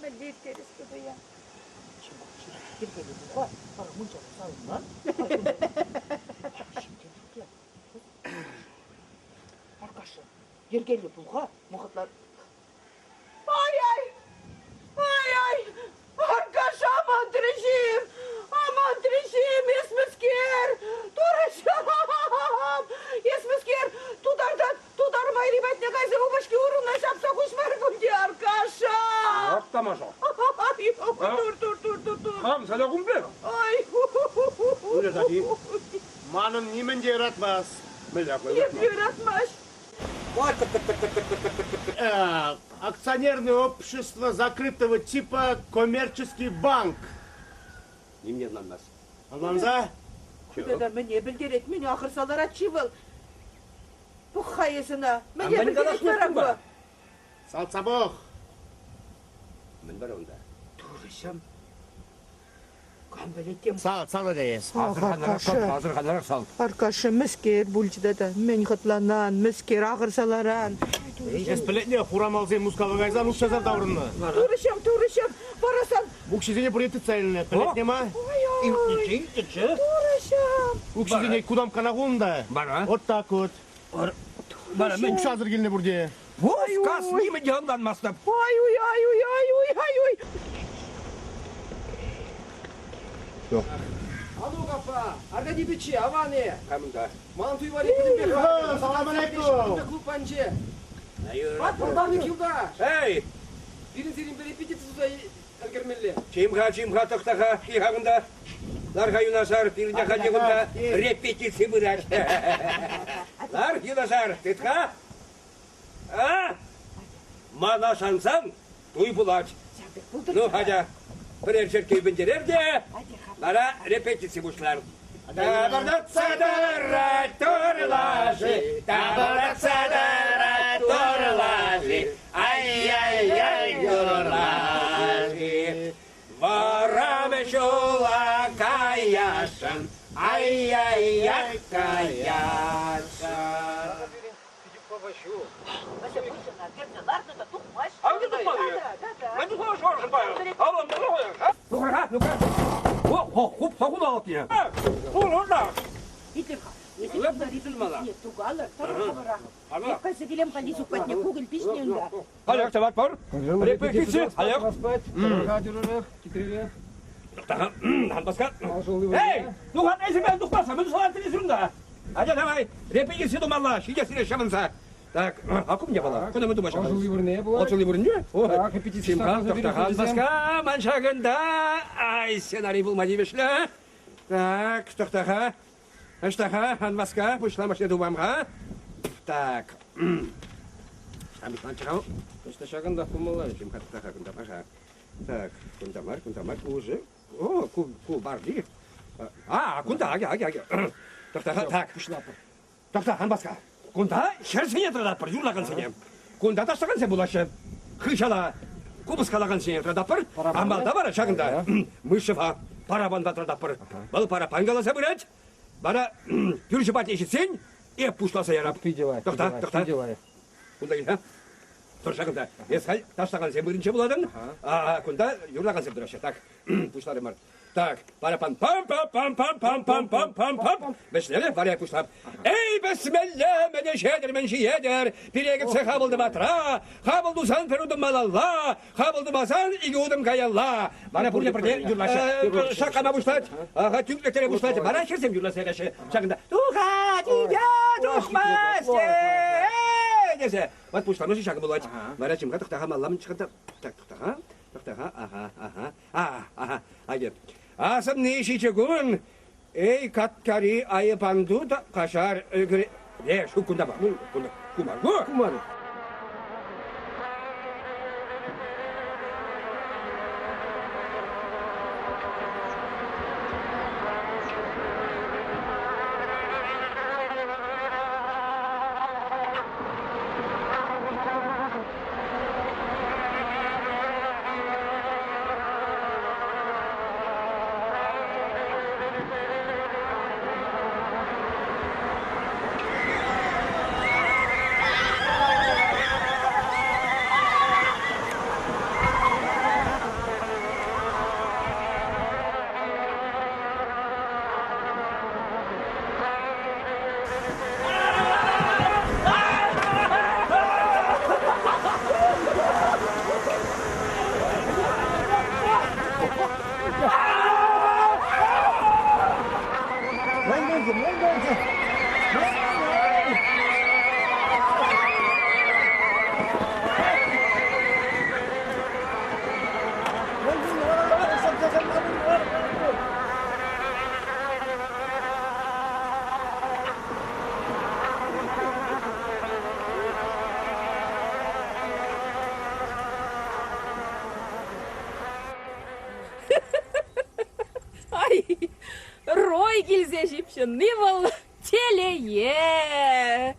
Мӗнле ирттерес туя? Аркаша, йӗркеллӗ пул-ха, мӑхӑтлар. Ай-ай! Ай-ай! Аркаша мантрӗҫим! Амантрӗҫим! Эс мӗскер? Турӑҫам! Эс мӗскер? Тутарта тутар майри патне кайса упӑшки урӑна ҫапса хуҫмарӗ пуль те, Аркаша! Ак тамаша! Ай, тур, тур, тур, тур, тур. Кам сана кун пек? Ай! Ырӑ Манӑн нимӗн те юратмасть. Мӗнле Епле юратмасть? Акционерное общество закрытого типа коммерческий банк. Нимне ӑнланмасть. Ӑнланса? Тата мӗне пӗлтерет, мӗн ахӑрса ларать-ши вӑл? Пӑх-ха эс ӑна. Мӗне мӗн пӗлтерет вара ку? Салтса пӑх. Мӗн вара унта? Турӑҫӑм. Кам пӗлет тем. Сал, сал эс. Асӑрханарах сал, асӑрханарах сал. Аркаша, мӗскер пулчӗ тата? Мӗн хӑтланан, мӗскер ахӑрса ларан? Эс пӗлетне, хурамалсем Мускава кайсан укҫасӑр таврӑннӑ. Турӑҫӑм, турӑҫӑм, вара сан... Укҫисене пурне тытса илнӗ, пӗлетне ма? Ой-ой! Турӑҫӑм! Укҫисене кутамккана хунӑ та. Вара? Вот так вот. Вара мӗн? Укҫасӑр килнӗ пурте. Пускас нимӗн те ӑнланмастӑп. Ай-уй-ай-уй-ай-уй-ай-уй! Анук аппа, Аркадий пичче, аван-и? Камӑнта. Ман туй валли пӗтӗмпех Салам алейкум! Клуб панче. Полковник юлташ! Эй! Пирӗн сирӗнпе репетици туса ӗлкӗрмелле. Чим-ха, чим-ха, тӑхта-ха, кил-ха кунта. Лар-ха юнашар, пирӗн те халь кунта репетици пырать. Лар, юнашар, тыт-ха. А? Мана шансан, туй пулать. Ну, атя, пӗрер черкке ӳпӗнтерер те, вара репетици пуҫлар. Тапӑртатса тӑрать тӑр лаши, тапӑртатса тӑрать тӑр лаши, ай-яй-яй тӑр лаши. Вӑрӑм ҫула каясшӑн, ай-яй-яй каясшӑн. Ну-ка, ну-ка. О, хуп, ху алпне. Итле-ха. Тугалӑр, тӑрӑр-хӑвӑрах. Эп кайса килем-ха Лисук патне, кукӑль пиҫнӗ унта. Халех тӑватпӑр. Репетици, халех. Тӑрӑха, Эй, ну хан эсӗ мен тухмаса, мӗн салатри сунда? Атя давай, репетици тумалла, ҫитесине ҫавӑнса. Так, а кум япала? Кунта мӗн тума ҫавӑнса? Алшӑлли вырӑнне пулать. Алшӑлли вырӑнне? Так, репетици Тӑхтахан баска, ман ҫакӑнта, ай, сценарий пулма тивӗҫлӗ. Так, тӑхтаха, ӑҫтаха, ан васка, пуҫламӑшне тупам-ха. Так, Ӑҫта Ӑҫта ҫакӑнтах пулмалла. Чим-ха, тӑхтаха, кунта паша. Так, кунта мар, кунта мар, уже. О, ку, ку барли. А, кунта, аки, аки, аки. Тӑхта, так. Пуҫлапӑр. Тӑхта, ан васка. Кунта хӗрсене тӑратпӑр, юрлакансене. Кунта ташлакансем пулаҫҫӗ. Хыҫала купӑс калакансене тӑратпӑр. А малта вара ҫакӑнта Мышева парапанпа тӑратпӑр. Вӑл парапан каласа пырать. Вара пӳрчӗ патне ҫитсен эп пуҫласа ярап. Питӗ лайӑх. Тӑхта, тӑхта. Питӗ лайӑх. Кунта кил-ха. Тӑр ҫакӑнта. Эс халь ташлакансем вырӑнче пулатӑн. А, кунта юрлакансем тӑраҫҫӗ. Так, пуҫларӑмӑр. Так, парапан пам пам пам пам пам пам пам пам пам. Вӗҫлерӗ, вара пуҫлап. Эй, пӗсмелле, мӗн ӗҫетӗр, мӗн ҫиетӗр? Пире кӗтсе хапӑл тӑватра, хапӑл тусан пӗр утӑм малалла, хапӑл тумасан икӗ утӑм каялла. Вара пурне пӗрле юрлаҫҫӗ. Шаккама пуҫлать, ага, тӳнклеттере пуҫлать. Вара хӗрсем юрласа яраҫҫӗ. Ҫакӑнта тухать, ите тухмасть, тесе. Вот пуҫламӑшӗ ҫакӑ пулать. Вара чим-ха, тӑхта-ха, малла мӗн чӑхӑнта. Так, тӑхта-ха, тӑхта-ха, ага, ага, а, ага, айде. Асӑнни ҫичӗ кун, эй, каткари айӑпанту та каҫар, ӗлкӗре... Е, ҫук кунта мар, кунта, ку мар, ку. Ку мар. Ай, Рой килсе ҫыпҫӑнни вӑл телее.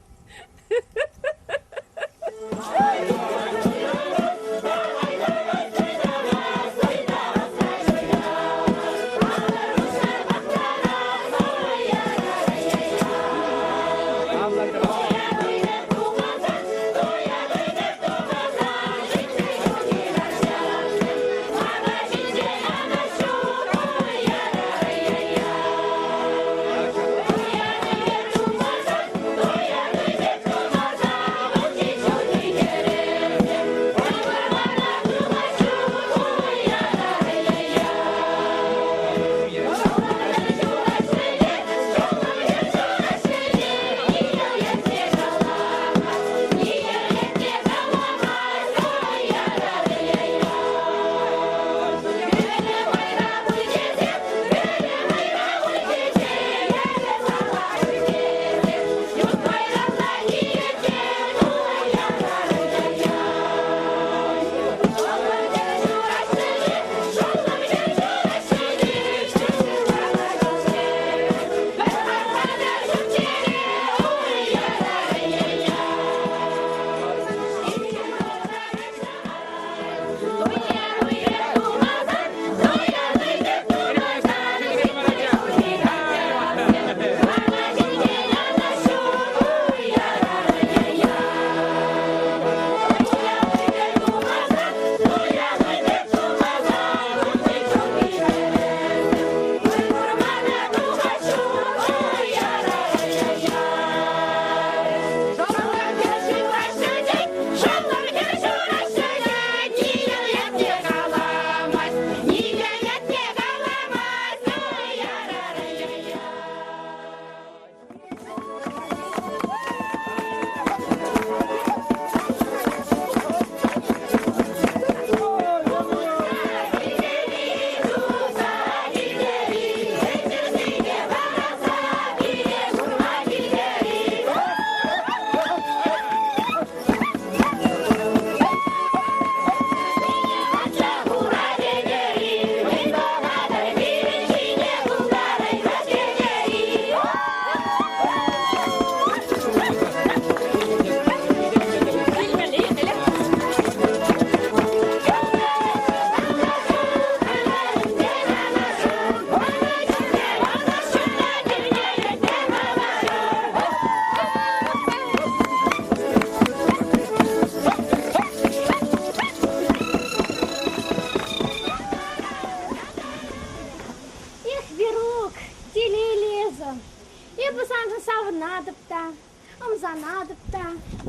Ӑмсанатӑп та.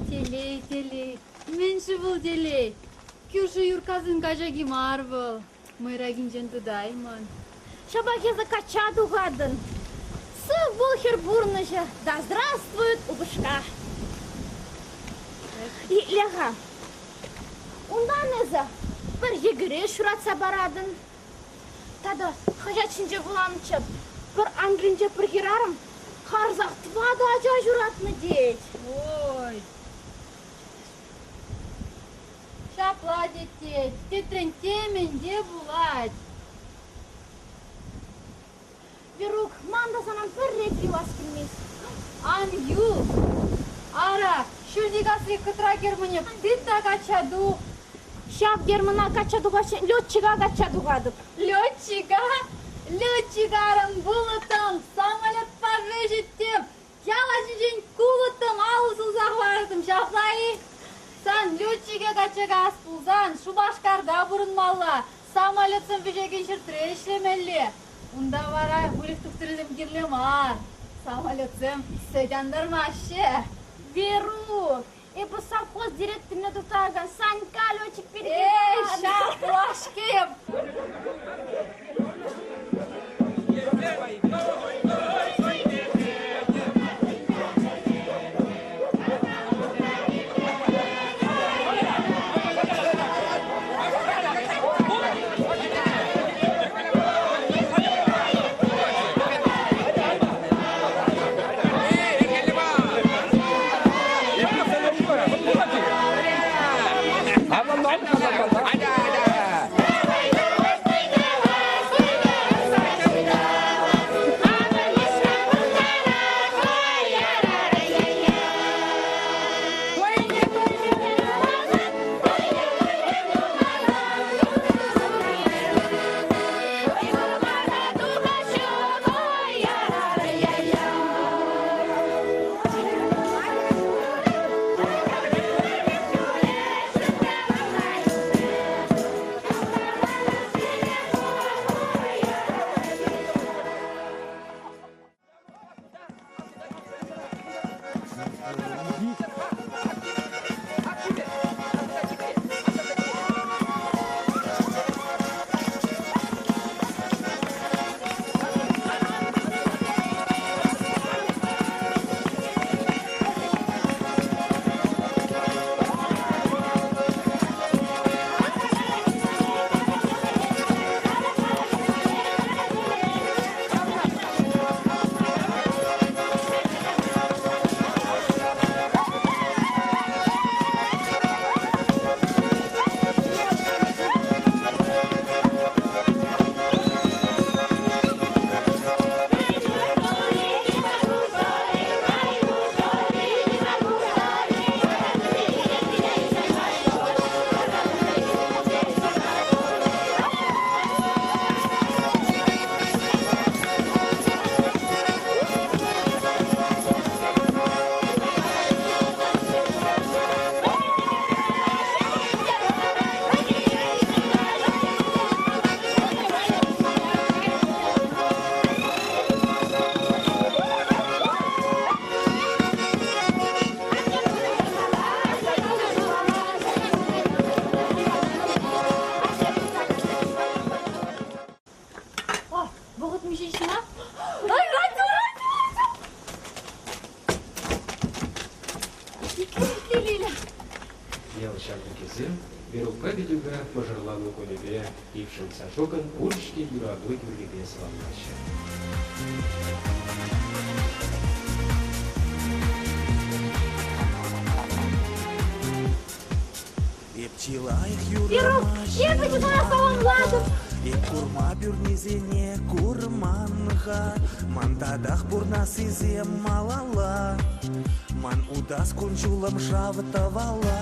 Телей, телей. Мӗн-ши вӑл телей? Кӳршӗ Юркасен качаки мар вӑл. Мӑйракинчен тытаймӑн. Ҫапах эсӗ качча тухатӑн. Сыв пул хӗр пурнӑҫӗ, да здравствует упӑшка. Итле-ха, унтан эсӗ пӗр йӗкӗре ҫуратса паратӑн. Тата хаҫат ҫинче вуланӑччӗ, пӗр Англинче пӗр хӗрарӑм харӑсах тӑватӑ ача ҫуратнӑ тет. Ой, Ҫапла тет тет, тетрен темӗн те пулать. Верук, ман та санран пӗрре те юлас килмест. Ан юл. Ара, ҫӳлти касри кӑтра Германе тыт та качча тух. Ҫав Германа качча тухаҫҫӗ, летчика качча тухатӑп. Летчика? Летчик арӑм пулӑттӑм, самолетпа вӗҫӗттӗм, Ял ачинчен кулӑттӑм, алӑ сулса хӑвартӑм. Ҫапла-и? Сан летчике качча каяс пулсан Шупашкарта пурӑнмалла, самолетсем вӗҫекен ҫӗртре ӗҫлемелле. Унта вара выльӑх тухтӑрӗсем кирлӗ мар. Самолетсем сӗт антармаҫҫӗ. Верук, эпӗ совхоз директорне тутаракан Санька летчик пирки Эй, ҫаплашки! О, вӑхӑт миҫе ҫуна? Ай, радио, радио, радио! Итле, итле, Лиля. Ял ҫамрӑкӗсем Верукпа Витюка мӑшӑрлану кунӗпе Ившин Сашукӑн пур-ҫке юрату юррипе саламлаҫҫӗ. Эп чи лайӑх Верук, эпӗ те сана саламлатӑп. Эп курма пӳрнисене курман-ха, ман татах пурнассисем малалла. Ман утас кун-ҫулӑм шав тӑвалла.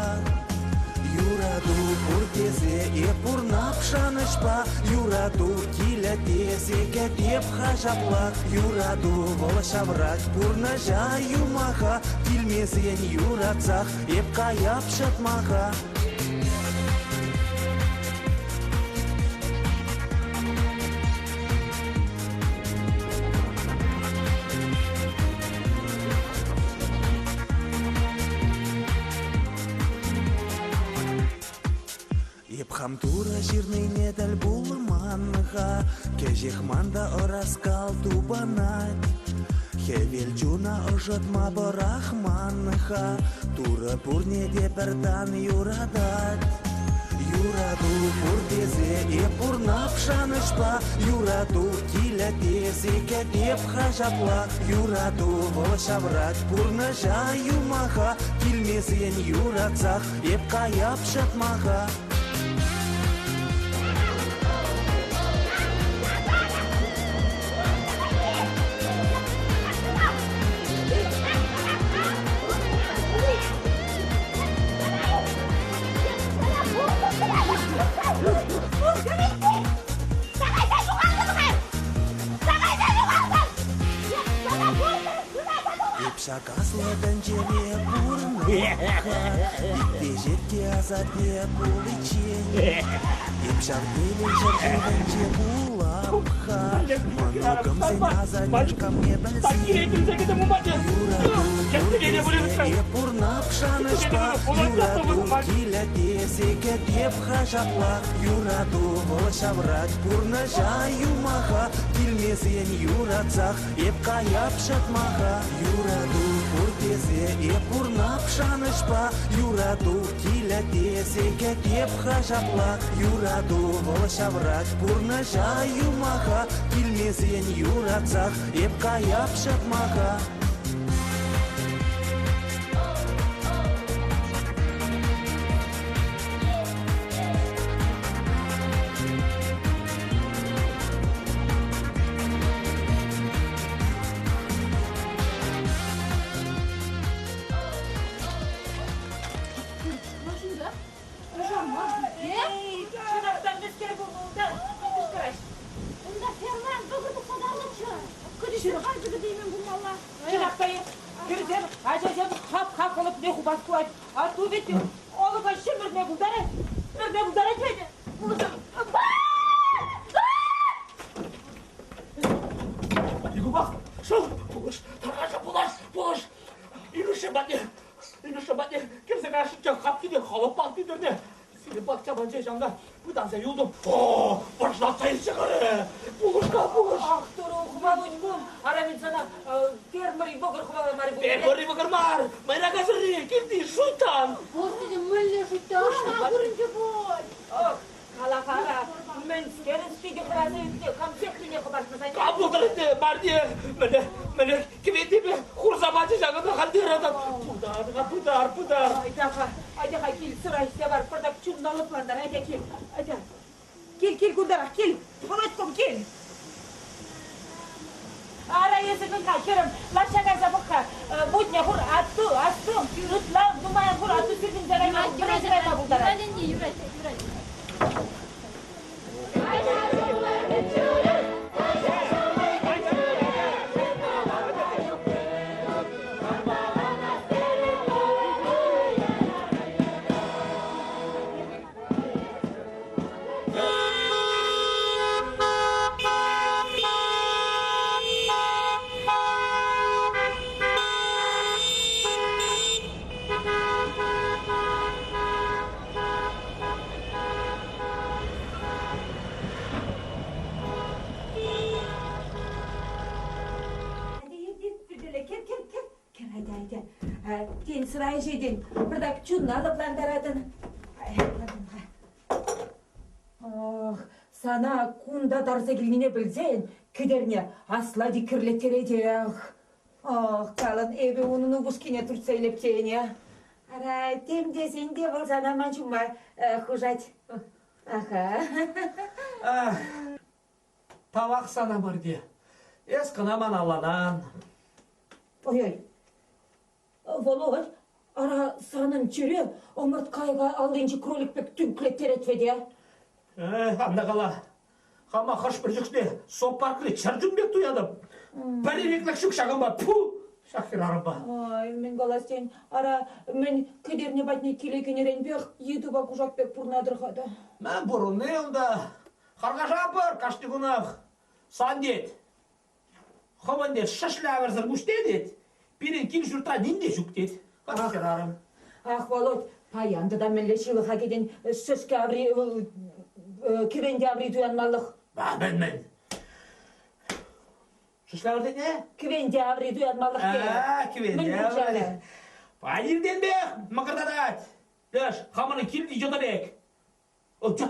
Юрату пур тесе эп пурнап шанӑҫпа, юрату килӗ тесе кӗтеп-ха ҫапла. Юрату вӑл ҫаврать пурнӑҫа юмаха, килмесен юратсах эп каяп ҫӑтмаха. Эп хам Турӑ ҫырнине тӗл пулман-ха, Кӗҫех ман та ӑраскал тупӑнать. Хӗвел чуна ӑшӑтма пӑрахман-ха, Турӑ пурне те пӗр тан юратать. Юрату пур тесе эп пурнап шанӑҫпа, Юрату килӗ тесе кӗтеп-ха ҫапла. Юрату вӑл ҫаврать пурнӑҫа юмаха, Килмесен юратсах Эп каяп ҫатмаха. Эп ҫак аслӑ тӗнчере пурӑнап-ха, Теҫетке асатте пуличчен. Эп ҫав телей ҫӗршывӗнче пулап-ха, Мӑнукӑмсен асаннешкамне пӗлсен. Юрату пур тесе эп пурнап шанӑҫпа, Юрату килӗ тесе кӗтеп-ха ҫапла. Юрату вӑл ҫаврать пурнӑҫа юмаха, Килмесен юратсах Эп каяп ҫатмаха, юрату пур тесе, эп пурнап шанӑҫпа, юрату килӗ тесе кӗтеп-ха ҫапла, юрату вӑл ҫаврать пурнӑҫа юмаха, килмесен юратсах эп каяп ҫатмаха. Унта фермӑран вӑкӑр тухса тарнӑччӗ. Кӗтӳҫӗ темен пулмалла. Чӑнах та хӗрсем, ачасем хапха хӑлӑпне хупас пулать. А ту ведь алӑка ҫӗмӗрме пултарать. Ҫӗмӗрме пултарать вӗт. Икупах, шел, пулӑш, тархасшӑн пулӑш, пулӑш. Илюша патне, Илюша патне кӗрсе каясшӑнччӗ, хапхине хӑлӑппах питӗрнӗ. Сирӗн пахча панче ҫавна пытанса юлтӑм. О, пӑшлатса илчӗ кӑре. Пулӑш-ха, пулӑш. Ах, турӑ, Володь кум, ара мӗн сана фермӑри вӑкӑр хӑваламарӗ пуль. Фермӑри вӑкӑр мар, майра касӑрри, килти шуйттан. Господи, мӗнле шуйттан? Пушмак вырӑнчӗ пуль. Ох, кала-кала, мӗнскерӗн питӗ хӑраса ӳкнӗ, кам сехрине хӑпартмасан. Кам пултӑр ӗнтӗ, Марье, мӗне, мӗне кӗвентепе хурса пачӗ ҫакӑнта хальтератан. Пытар-ха, пытар, пытар. Айта-ха, айта-ха, кил, сӑра ӗҫсе пар, пӑртак чунна лӑплантар, айта кил, айта. Кил, кил кунтарах, кил, Володьком, кил. Ара, эсӗ кӑн-ха, хӗрӗм, лаҫҫа кайса пӑх-ха. Вутне хур, атту, асту, ытла нумай хур, атту сирпӗнсе кайма, вӗресе кайма пултарать. Юрать, анне, юрать, юрать. Тен, сӑра ӗҫетӗн, пӑртак чунна лӑплантаратӑн. Ох, сана кунта тарса килнине пӗлсен, Кӗтерне аслати кӗрлеттеретех. Ох, калӑн, эпӗ унӑн упӑшкине туртса илеп тенӗ. Ара, тем тесен те вӑл сана ман ҫумма хушать. Аха. Ах, тавах сана, Марье. Эс кӑна ман алланан. Ой-ой, Володь, ара санӑн чӗре ӑмӑрт кайӑка аллинчи кролик пек тӳнклеттерет вӗт, э? Эх, ан та кала. Хама хӑш-пӗр чухне зоопаркри чӗрчун пек туятӑп. Пӗр ирӗклӗх ҫук ҫакӑнпа. Пу! Ҫак хӗрарӑмпа. Ой, мӗн калас тен, ара, мӗн Кӗтерне патне киле кӗнӗренпех йытӑпа кушак пек пурӑнатӑр-ха та. Мӗн пурӑнни унта? Харкашатпӑр кашни кунах. Сан тет. Хӑвӑн тет, шӗшлӗ авӑрсӑр пуҫне тет. Пирӗн кил-ҫуртра ним те ҫук тет. Ах, хӗрарӑм. Ах, Володь, Паян тата мӗнле ҫылӑха кӗтӗн шӗшкӗ аври, кӗвенте аври туянмалӑх? Мӗн-мӗн? Шӗшкӗ аври тетне? Кӗвенте аври туянмалӑх терӗ. А, кӗвенте аври. Паян иртенпех мӑкӑртатать. Леш, хамӑрӑн килти йытӑ пек.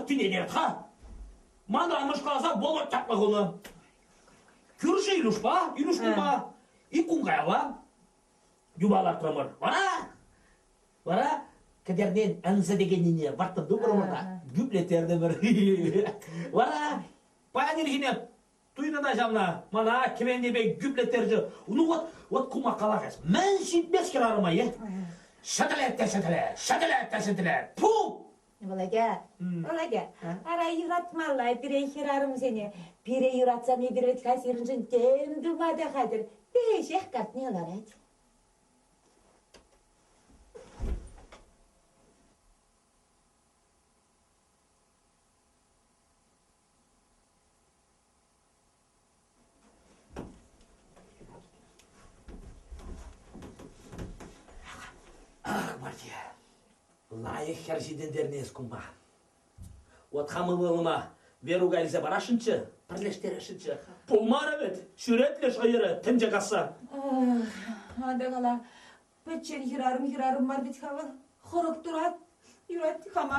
Тӳненет-ха. Манран мӑшкаласа болот чапнӑ хунӑ. Кӳршӗ Илюшпа, Илюш кумпа ик кун каялла юпа лартрӑмӑр. Вара, вара кӗтернен ӗнсе текеннине вӑрттӑн тупрӑмӑр та гӳплеттертӗмӗр. Вара паян ирхине туйнӑ та ҫавна мана кӗвенте пек гӳплеттерчӗ. Ну вот, вот кума калах эс. Мӗн ҫитмест хӗрарӑма, е? Ҫӗтӗлет те ҫӗтӗлет, ҫӗтӗлет те ҫӗтӗлет. Пу! Володя, Володя, ара юратмалла пире хӗрарӑмсене. Пире юратсан эпир вӗт-ха сирӗншӗн тем тума та хатӗр. Веҫех картне ларать. Ах, Марье, лайӑх хӗр ҫитӗнтернӗ эс кумпа. Вот хам ывӑлӑма Верука илсе парасшӑнччӗ, пӗрлештересшӗнччӗ. Пулмарӗ вӗт, ҫӳретлӗ шӑйӑрӗ тӗнче касса. Ах, кала, пӗччен хӗрарӑм хӗрарӑм мар вӗт-ха вӑл. Хӑрӑк турат. Юрать хама.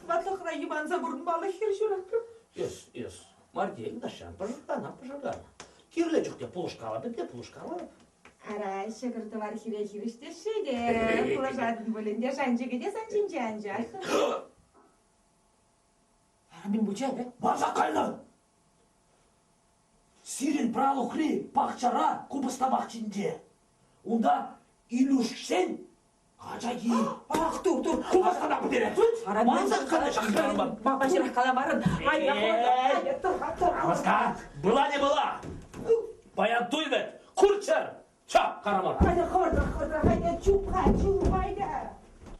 Ватлӑхра йӑпанса пурӑнмалӑх хӗр ҫуратрӑм. Эс, эс, Марье, юлташҫан, пӑшӑрхана, пӑшӑрхана. Кирлӗ чухне пулӑшкалатӑп те пулӑшкалатӑп. Ара, ҫӑкӑр-тӑвар хире хирӗҫ теҫҫӗ те, пулӑшатӑн пуль ӗнтӗ, шанчӑкӗ те сан ҫинче анчах. Мӗн пулчӗ? Манса кайнӑ! Сирӗн пралукри пахчара купӑста пахчинче. Унта Илюшсен качаки. Ах, тур, тур. Купӑстана пӗтерет. Манса кайнӑ ҫак хӗрарӑма. Паҫӑрах каламарӑн. Айя, тӑр-ха, тӑр. Васка, была не была. Паян туй вӗт, курччӑр. Чап, карамар. Айда, хӑвӑртрах, хӑвӑртрах, айда, чуп-ха, чуп, айда.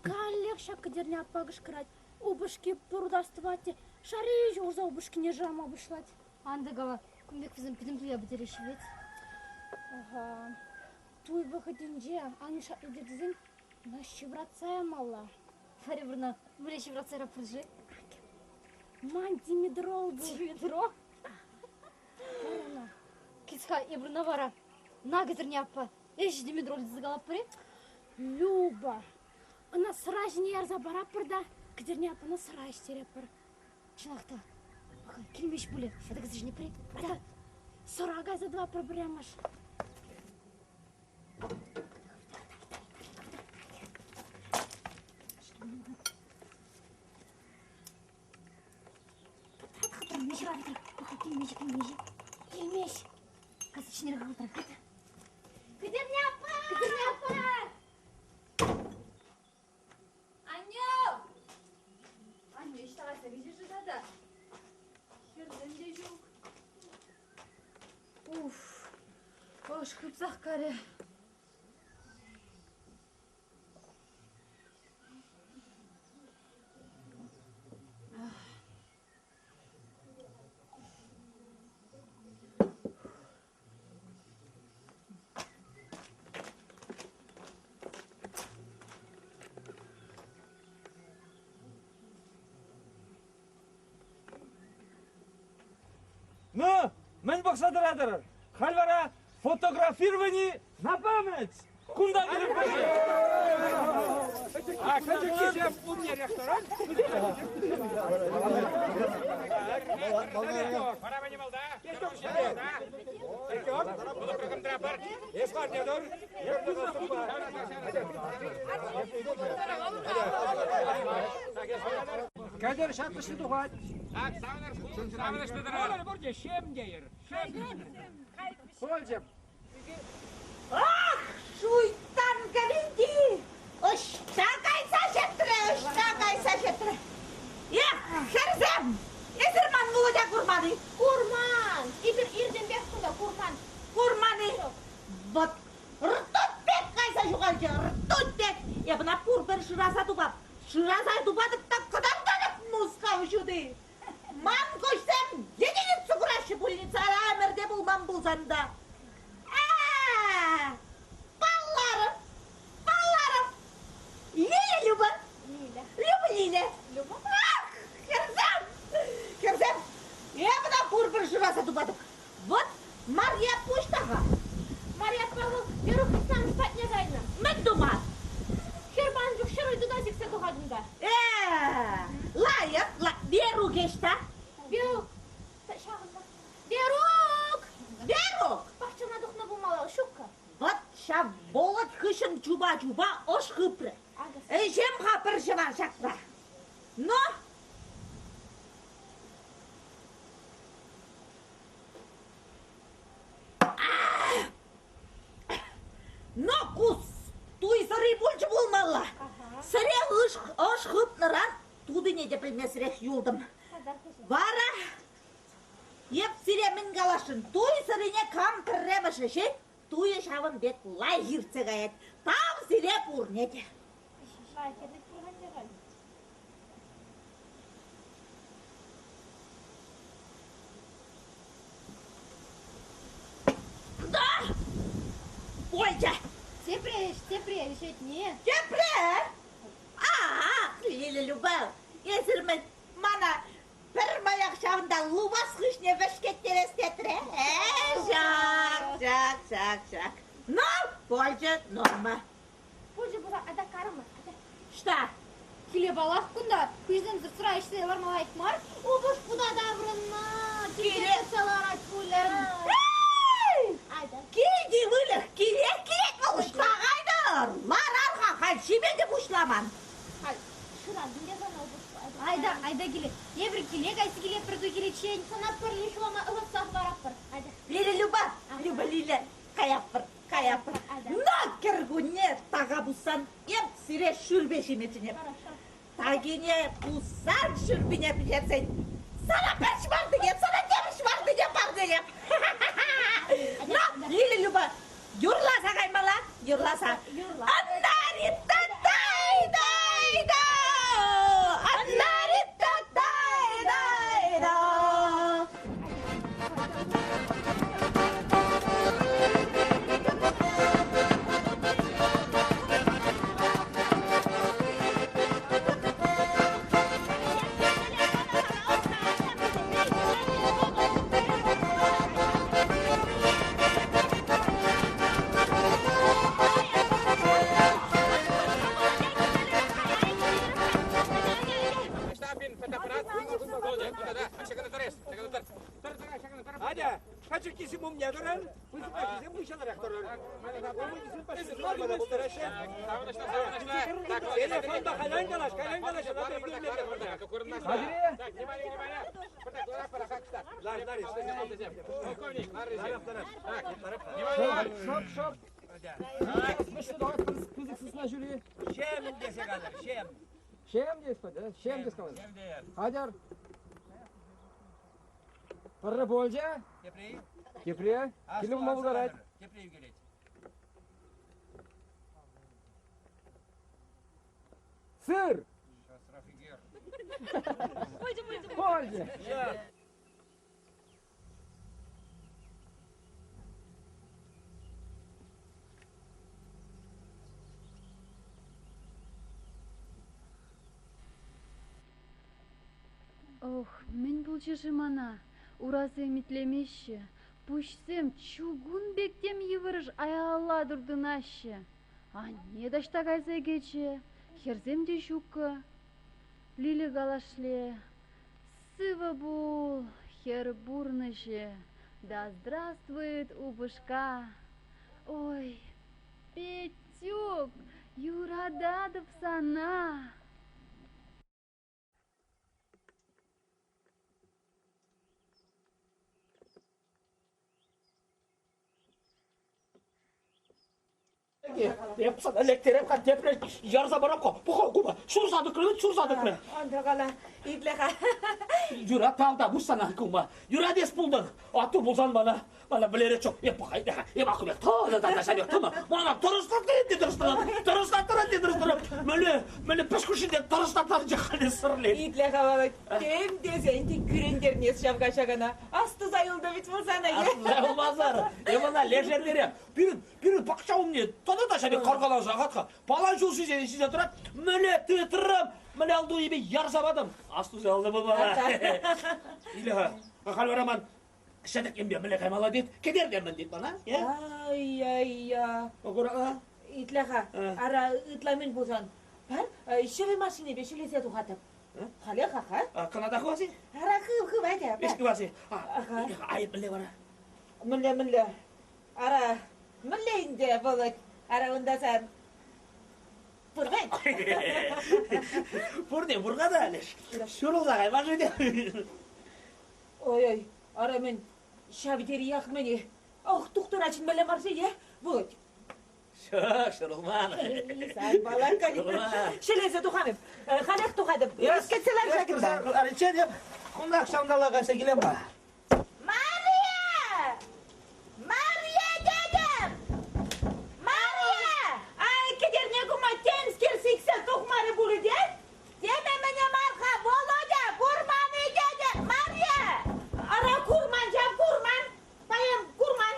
Каллех ҫак Кӗтерне аппа кӑшкӑрать. Упӑшки пӑрутас тӑвать те шари ҫурса упӑшкине шырама пуҫлать. Ан та кала, кун пек вӗсем пӗтӗм туя пӗтереҫҫӗ вӗт. Аха. Туй вӑхӑтӗнче ан шатлитӗр тесен ӑна ҫывратса ямалла. Варя вырна, мӗнле ҫывратса яраппӑр-ши? Ман димедрол пур. Димедрол? Кис-ха, эпир ӑна вара на Кӗтерне аппа, ӗҫ димедрол тесе калатпӑр-и? Люба, ӑна сӑра ҫине ярса паратпӑр та Кӗтерне аппана сӑра ӗҫтеретпӗр. Чӑнах та, килмест пулӗ, ҫатӑ кӗсӗ ҫине пӗрет. Да, сӑра кайса тӑватпӑр пӗрремӗш. Килмест, килмест, килмест. Касса ҫине хӑвӑртрах. Кӗтерне аппа! Кӗтерне аппа! Анне! Анне, ӑҫта кайса кӗчӗ-ши тата? Хӗрсем те ҫук. Уф, ӑш хыпсах карӗ. Ну, мӗн пӑхса тӑратӑр? Халь вара фотографировани на память! Кунта килеп пӗчӗ. А пӗчӗккисем умнерех тӑран. Кӗтӗр ҫаплӑшли тухать. Так, савӑнӑҫлӑ тӑрар. Пурте ҫем тейӗр. Пулчӗ. Ах, шуйттан кӗвенти! Ӑҫта кайса ҫӗтрӗ, ӑҫта кайса ҫӗтрӗ? Эх, хӗрсем, эсир ман Володя курман-и? Курман! Эпир иртенпех кунта курман. Курман-и? Вӑт, ртуть пек кайса ҫухалчӗ, ртуть пек! Эп ӑна пурпӗр шыраса тупап. Шыраса тупатӑп та кӑтартатӑп Мускав ҫути! Ман куҫсем единица кураҫҫӗ пульницара ӗмӗрте пулман пулсан та. А-а-а! Палларӑм, палларӑм. Лиля Люба. Верук ӑҫта? Верук. Ҫавӑнта. Верук! Верук! Пахчана тухнӑ пулмалла, ҫуккӑ. Вӑт ҫав болот хыҫҫӑн чупа-чупа ӑш хыпрӗ. Ӗҫем-ха пӗр ҫӑвар ҫакна. Но! Но ку туй сӑри пулчӗ пулмалла. Сӗре ӑш хыпнӑран тутине те пӗлмесӗрех юлтӑм. Вара эп сире мӗн каласшӑн, туй сӑрине кам пӗрремӗш ӗҫет, туйӗ ҫавӑн пек лайӑх иртсе каять. Тав сире пурне те. Да! Ольга! Тепре ӗҫ, тепре ӗҫетне. Тепре? Ах, Лиля Любав, эсир мӗн мана пӗрмаях ҫавӑнта лупас хыҫне вӗҫкеттерес тетре? Э, ҫак, ҫак, ҫак, ҫак. Ну, пулчӗ норма. Пулчӗ пулсан, ата карӑмӑр, ата. Что? Киле палах кунта хыҫсемсӗр сӑра ӗҫсе ларма лайӑх мар. Упӑшку та таврӑннӑ. Киле кӗтсе ларать пулӗ. Килти выльӑх килех килет вӑл ӑҫта кайтӑр? Ларар-ха, халь ҫиме те пуҫламан. Халь шыран те сана упӑшку. Айда, айда киле. Эпир киле кайса килетпӗр туй киличчен. Сана пӗрле ҫулама ӑсатсах паратпӑр. Айда. Лиля Люба, Люба Лиля, каятпӑр, каятпӑр. На кӗркунне така пуссан эп сире шӳрпе ҫиме чӗнеп. Такине пуссан шӳрпине пӗҫерсен сана пӗр ҫӑмартине, сана тепӗр ҫӑмартине парнелеп. На, Лиля Люба, юрласа каймалла, юрласа. Юрла. Аннари-та-тай-тай-та! Аннари-та-тай-тай-та! Атя, пӗчӗккисем умне тӑрӑр, пысӑкраххисем хыҫаларах тӑрӑр. Телефонпа кайран калаҫ, кайран калаҫ, ӑна Шӑп, шӑп. Пысӑк сысна ҫури. Ҫем тесе калӑр, ҫем. Ҫем тес пӗтӗ, ҫем тес калӑр. Хатӗр. Пӗрре пулчӗ. Тепре. Тепре. Киле пулма пултарать. Тепре ӳкерет. Сыр. Пулчӗ. Ох, мӗн пулчӗ-ши мана? Урасем итлемеҫҫӗ, пуҫсем чугун пек тем йывӑрӑш аялалла туртӑнаҫҫӗ. Анне таҫта кайса кӗчӗ, хӗрсем те ҫуккӑ. Лиля калашле, сывӑ пул, хӗр пурнӑҫӗ, да здравствует упӑшка. Ой, Петюк, юрататӑп сана. Эп сана лектерем-ха, тепре ярса парам-ха. Пӑха, кума, ҫурса тӑкрӗ, ҫурса тӑкрӗ. Ан кала, итле-ха. Юрать тавта пуҫ сана, кума. Юрать эс пултӑн. Атту пулсан мана Мана вӗлерет чух, эп пӑхай-ха, эп ахӑмех тӑнӑ та ҫамех тӑнӑ. Мана тӑрӑшлаттарать те тӑрӑшлаттарать, тӑрӑшлаттарать те тӑрӑшлаттарать. Мӗнле, мӗнле пӗш хушшинче тӑрӑшлаттарчӗ халӗ сӗрлет. Итле-ха, Володь, тем тесен те кӳрентермест ҫав качакана. Астуса юлтӑ вӗт вӑл сана, е? Астуса юлмасӑр. Эп ӑна лешерлере. Пирӗн, пирӗн пахча умне тӑнӑ та ҫамех каркаланса хатха. Палан ҫул ҫисе ҫисе тӑрать. Мӗнле тытрӑм, мӗнле ал туйипе ярса патӑм. Астуса юлнӑ вӑл мана. Иле-ха, халь вара ман Ҫӗтӗккемпе мӗнле каймалла тет? Кӗтертӗмӗн тет мана. Ай-яй-я. Кура. Итле-ха, ара ытла мӗн пулсан. Пар, ҫӗвӗ машинипе ҫӗлесе тухатӑп. Халех, аха. Кӑна та хывас-и? Ара, хыв, хыв, атя. Эс хывас-и? Айӑп мӗнле вара? Мӗнле, мӗнле? Ара, мӗнле ӗнтӗ вӑл? Ара, унта сан пур вӗт. Пурне пур-ха та, леш. Ҫурӑлса кайман-ши те? Ой-ой, ара мӗн, ҫав териех мӗн-и? Ох, тухтӑра чӗнмелле мар-ши, е? Вӑт. Ҫук, ҫурӑлман. Сан баланка ҫӗлесе тухамӑп. Халех тухатӑп. Кӗтсе лар ҫакӑнта. Лариччен эп кунтах ҫавӑнталла кайса килем-ха. Мария! Мария тетӗп! Мария! Ай, кӗтерне кума темскер сиксе тухмарӗ пулӗ те? Теме мӗне мар-ха, Володя, курман-и тетӗп, Мария! Ара, курман ҫав, курман. Паян курман.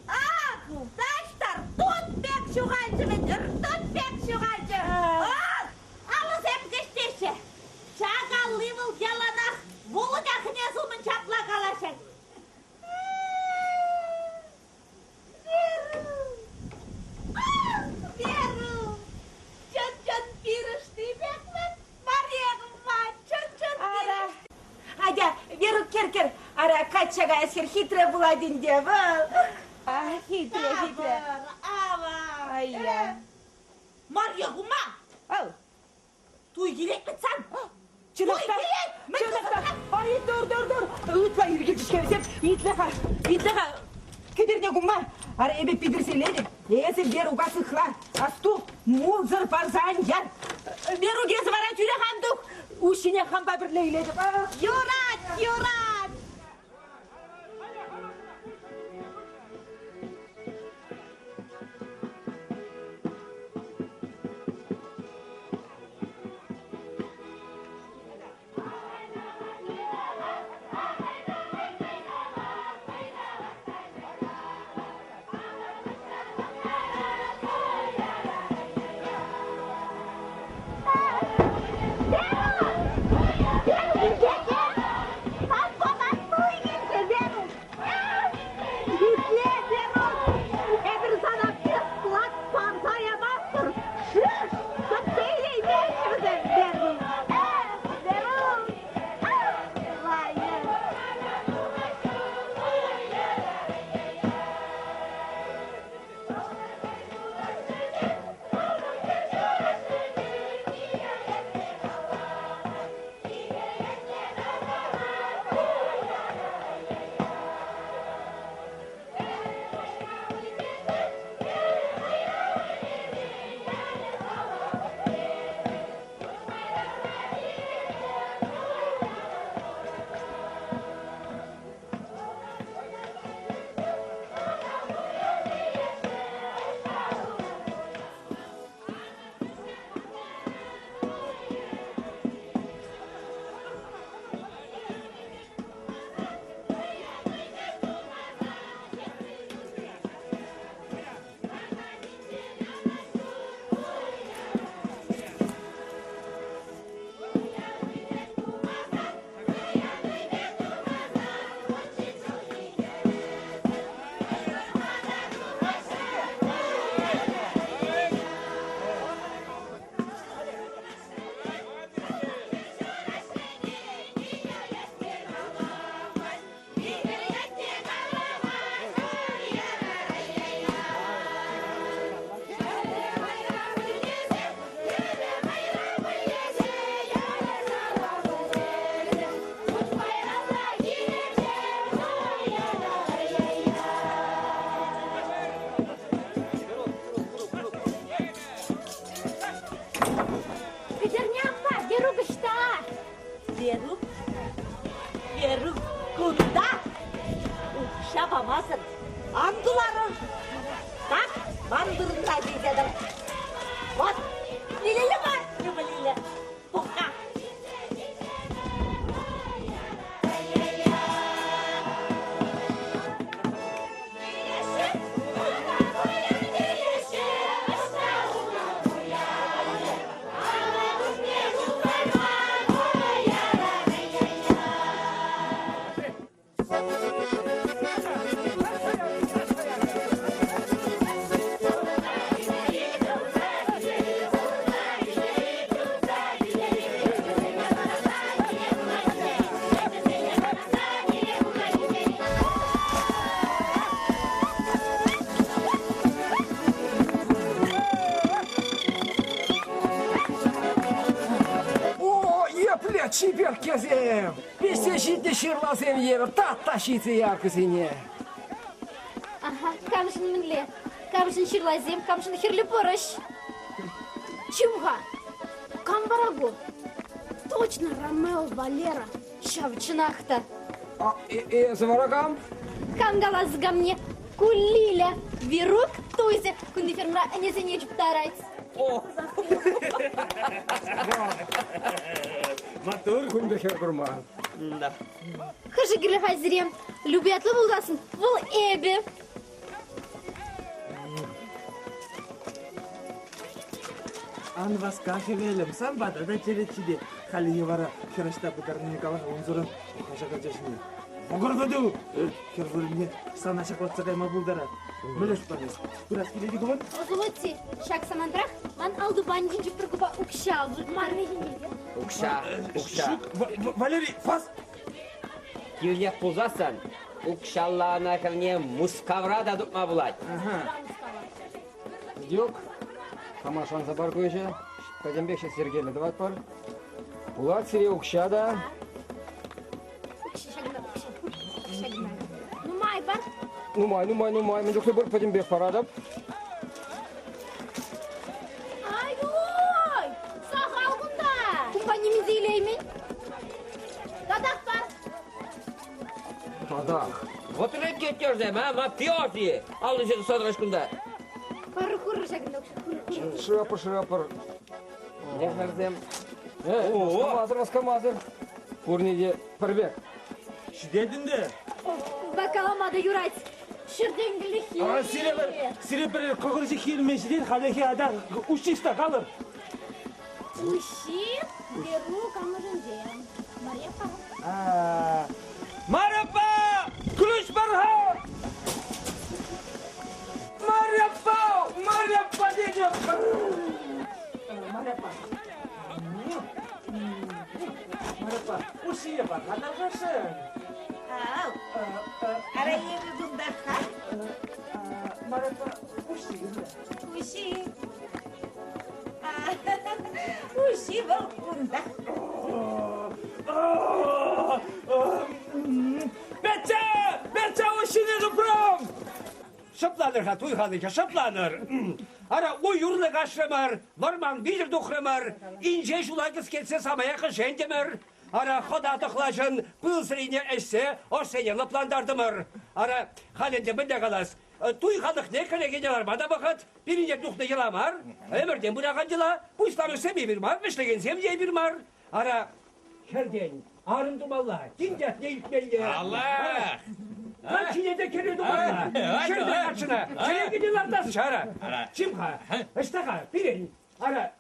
Ах, таҫта ртут пек ҫухалчӗ вӗт, ртут пек ҫухалчӗ. Ах, алӑсем кӗҫтеҫҫӗ. Ҫак алли вӑл яланах Володя хӗнес умӗн ҫапла калаҫать. Веру! Ах, Веру! Чӑн-чӑн пирӗшти пек вӗт, Марьевна, чӑн-чӑн пирӗшти. Атя, Верук кӗр-кӗр, ара, качча каяс хӗр хитре пулать ӗнтӗ вӑл. Хитре, хитре. Аван, Ай-я. Марья кума! Ау. Туй килет вӗт сан! Чӑнах та, чӑнах та. Ай, тур, тур, тур. Ытла иркӗлчӗскерсем, итле-ха, итле-ха. Кӗтерне кума, ара эпӗ питӗрселетӗп. Эсӗ Верука сыхла. Асту, мулсӑр парса ан яр. Верук, эсӗ вара тӳрех ан тух. Уҫҫине хампа пӗрле илетӗп. Юрать, юрать! Эпир сана бесплат парса ямастпӑр. Шиш! Кӗтсе илеймеҫҫӗ вӗсем, Верук. Эх, Верук! Ах, лайӑх! Кӗтерне аппа, Верук ӑҫта? Верук, Верук кунта. Укҫа памасӑр ан кӑларӑр. Так, ман вырӑнта килсе тӑр. Вот, Лиля мар, Лиля, пӑх-ха. Епле чиперккесем! Пиҫсе ҫитнӗ ҫырласем евӗр тата ҫитсе яркӑсене. Аха, камшӑн мӗнле? Камшӑн ҫырласем, камшӑн хӗрлӗ пӑрӑҫ? Чим-ха, кам вара ку? Точно Ромео Валера, ҫав чӑнах та. А эсӗ вара кам? Кам калас камне? Ку Лиля, Верук Тузя, кунти фермӑра ӗнесене чуптарать. Маттур. Кун пек хӗр курман. Да. Хӑшӗ кирлӗ-ха сире? Любятлӑ пулсассӑн вӑл эпӗ. Ан васка, хӗвелӗм, сан пата та черет ҫитет. Хальлӗхе вара хӗр ӑҫта пытарнине кала-ха, унсӑрӑн хашак ача ҫине. Мӑкӑртату! Хӗр вырӑнне сана ҫаклатса кайма пултарать. Мӗнле шутланӑ? Пырас килет-и кӑван? Золоти, ҫак самантрах ман ал тупанӗнчи пӗр купа укҫа выртманни ҫинчен. Укҫа, укҫа. Ҫук, Валерий, фас! Кирлех пулсассӑн укҫалла ӑна хӗвне Мускавра та тупма пулать. Дюк, хама шанса пар ку ӗҫе. Пӗтӗмпех ҫак йӗркеллӗ тӑватпӑр. Пулать сире укҫа та. Укҫа ҫакна, укҫа, укҫа кӑна. Нумай пар. Нумай, нумай, нумай. Мӗн чухлӗ пур, пӗтӗмпех паратӑп. Ай-ой! Сахал кунта! Кунпа нимӗн те илеймӗн. Татах пар. Татах. Вот рэкеттерсем, а, мафиози! Аллисене сӑтӑрӗҫ кунта. Пар хурӑр ҫакӑнта укҫа, хурӑр, хурӑр. Шырапӑр, шырапӑр. Нехӗрсем. Васкамасӑр, васкамасӑр. Пурне те пӗр пек. Ҫитет ӗнтӗ. Бакалама та юрать. Ҫӗртенкӗлӗххи. А, сире пӗр, сире пӗр кӑкӑр ҫыххи илме ҫитет, халӗхе ата уҫҫи та калӑр. Уҫҫи Верук амӑшӗнче. Марья аппа. Марья аппа! Ключ пар-ха! Марья аппа! Марья аппа тетӗп! Марья аппа. Марья аппа, уҫҫине пар-ха тархасшӑн. Ау, ара эпӗ кунтах-ха. Марья аппа, уҫҫи кунта. Уҫҫи. Уҫҫи вӑл кунта. Петя! Петя уҫҫине тупрӑм! Шӑпланӑр-ха, туй халӑхӗ, шӑпланӑр! Ара, уй урлӑ каҫрӑмӑр, вӑрман витӗр тухрӑмӑр, инҫе ҫула кӗскетсе самаях ӗшентӗмӗр. Ара, хӑта тӑхлачӑн пыл сӑрине ӗҫсе ӑшсене лӑплантартӑмӑр. Ара, халь ӗнтӗ мӗнле калас, туй халӑхне кӗрекене ларма та вӑхӑт, пирӗнтен тухнӑ йӑла мар, ӗмӗртен пыракан йӑла, пуҫламӑшсем эпир мар, вӗҫлекенсем те эпир мар. Ара, хӗртен арӑм тумалла, кин ятне илтмелле. Аллах! Каччине те кӗрӳ тумалла. Хӗрпе каччӑна кӗрекене лартасчӗ, ара. Чим-ха, ӑҫта-ха пирӗн, ара,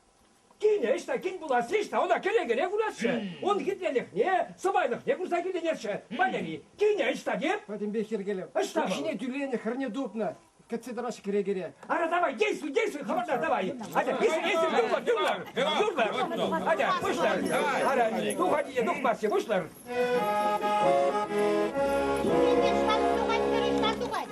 Кинӗ ӑҫта кин пуласси ӑҫта ӑна кӗре-кӗре курасчӗ. Ун хитрелӗхне, сӑпайлӑхне курса киленесчӗ. Валери, кинӗ ӑҫта теп? Пӗтӗмпех йӗркелеп. Ӑҫта вӑл? Укҫине тӳленӗ, хӗрне тупнӑ. Кӗтсе тӑраҫҫӗ кӗре-кӗре. Ара, давай, действуй, действуй, хӑвӑрта, давай. Атя, эсир, эсир, юрлӑр, юрлӑр, юрлӑр. Атя, пуҫлӑр. Ара, тухать, тухмасть, пуҫлӑр. Тухать, хӗр ӑҫта тухать?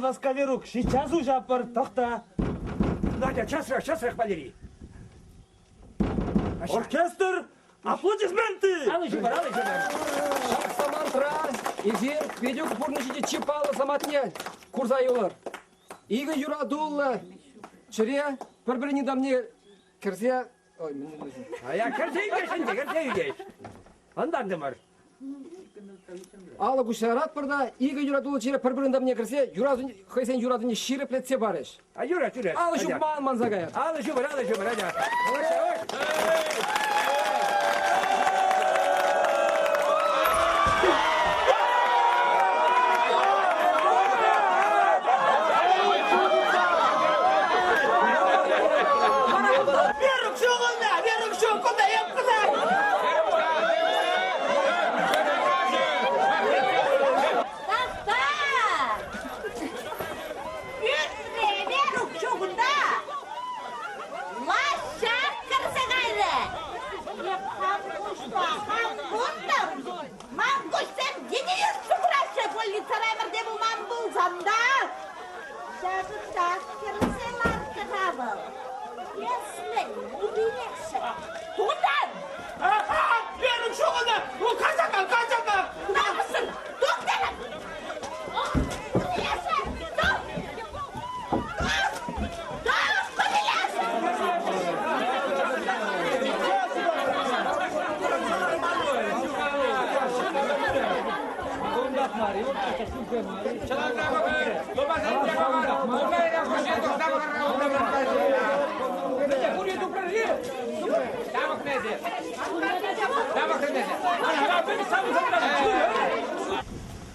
васка, Верук, ҫиччас уҫатпӑр, тӑхта. Надя, часрах, часрах, Валерий. Оркестр, аплодисменты! Алӑ ҫупӑр, алӑ ҫупӑр. Ҫак самантра эсир Петюк пурнӑҫӗнчи чи паллӑ самантне курса юлӑр. Икӗ юратуллӑ чӗре пӗр-пӗрин ытамне кӗрсе... Ой, мӗн А я кӗрсе ӳкес ӗнтӗ, кӗрсе ӳкес. Ӑнлантӑмӑр. Алӑ куҫаратпӑр та икӗ юратуллӑ чӗре пӗр-пӗрин ытамне кӗрсе юрату, хӑйсен юратӑвне ҫирӗплетсе парӗҫ. А юрать, юрать. Алӑ ҫупма ан манса каяр. Алӑ ҫупӑр, алӑ ҫупӑр, атя. Верук ҫук унта, Верук ҫук кунта, эп кӑна. Тахта! Пӳртре Верук ҫук унта! Лаҫҫа кӗрсе кайрӗ. Эп хам куҫпа хам куртӑм. Ман куҫсем йӗкӗреш ҫухӑраҫҫӗ больницӑра ӗмӗрте пулман пулсан та. Ҫакӑнтах кӗрсе ларчӗ-ха вӑл. Эс мӗн, упинешӗн? Тутан! Верук ҫук унта! Качака, качака! Намӑссӑр! Тух терӗм! Упинешӗн! Тух! Тух! Тух, упинешӗн!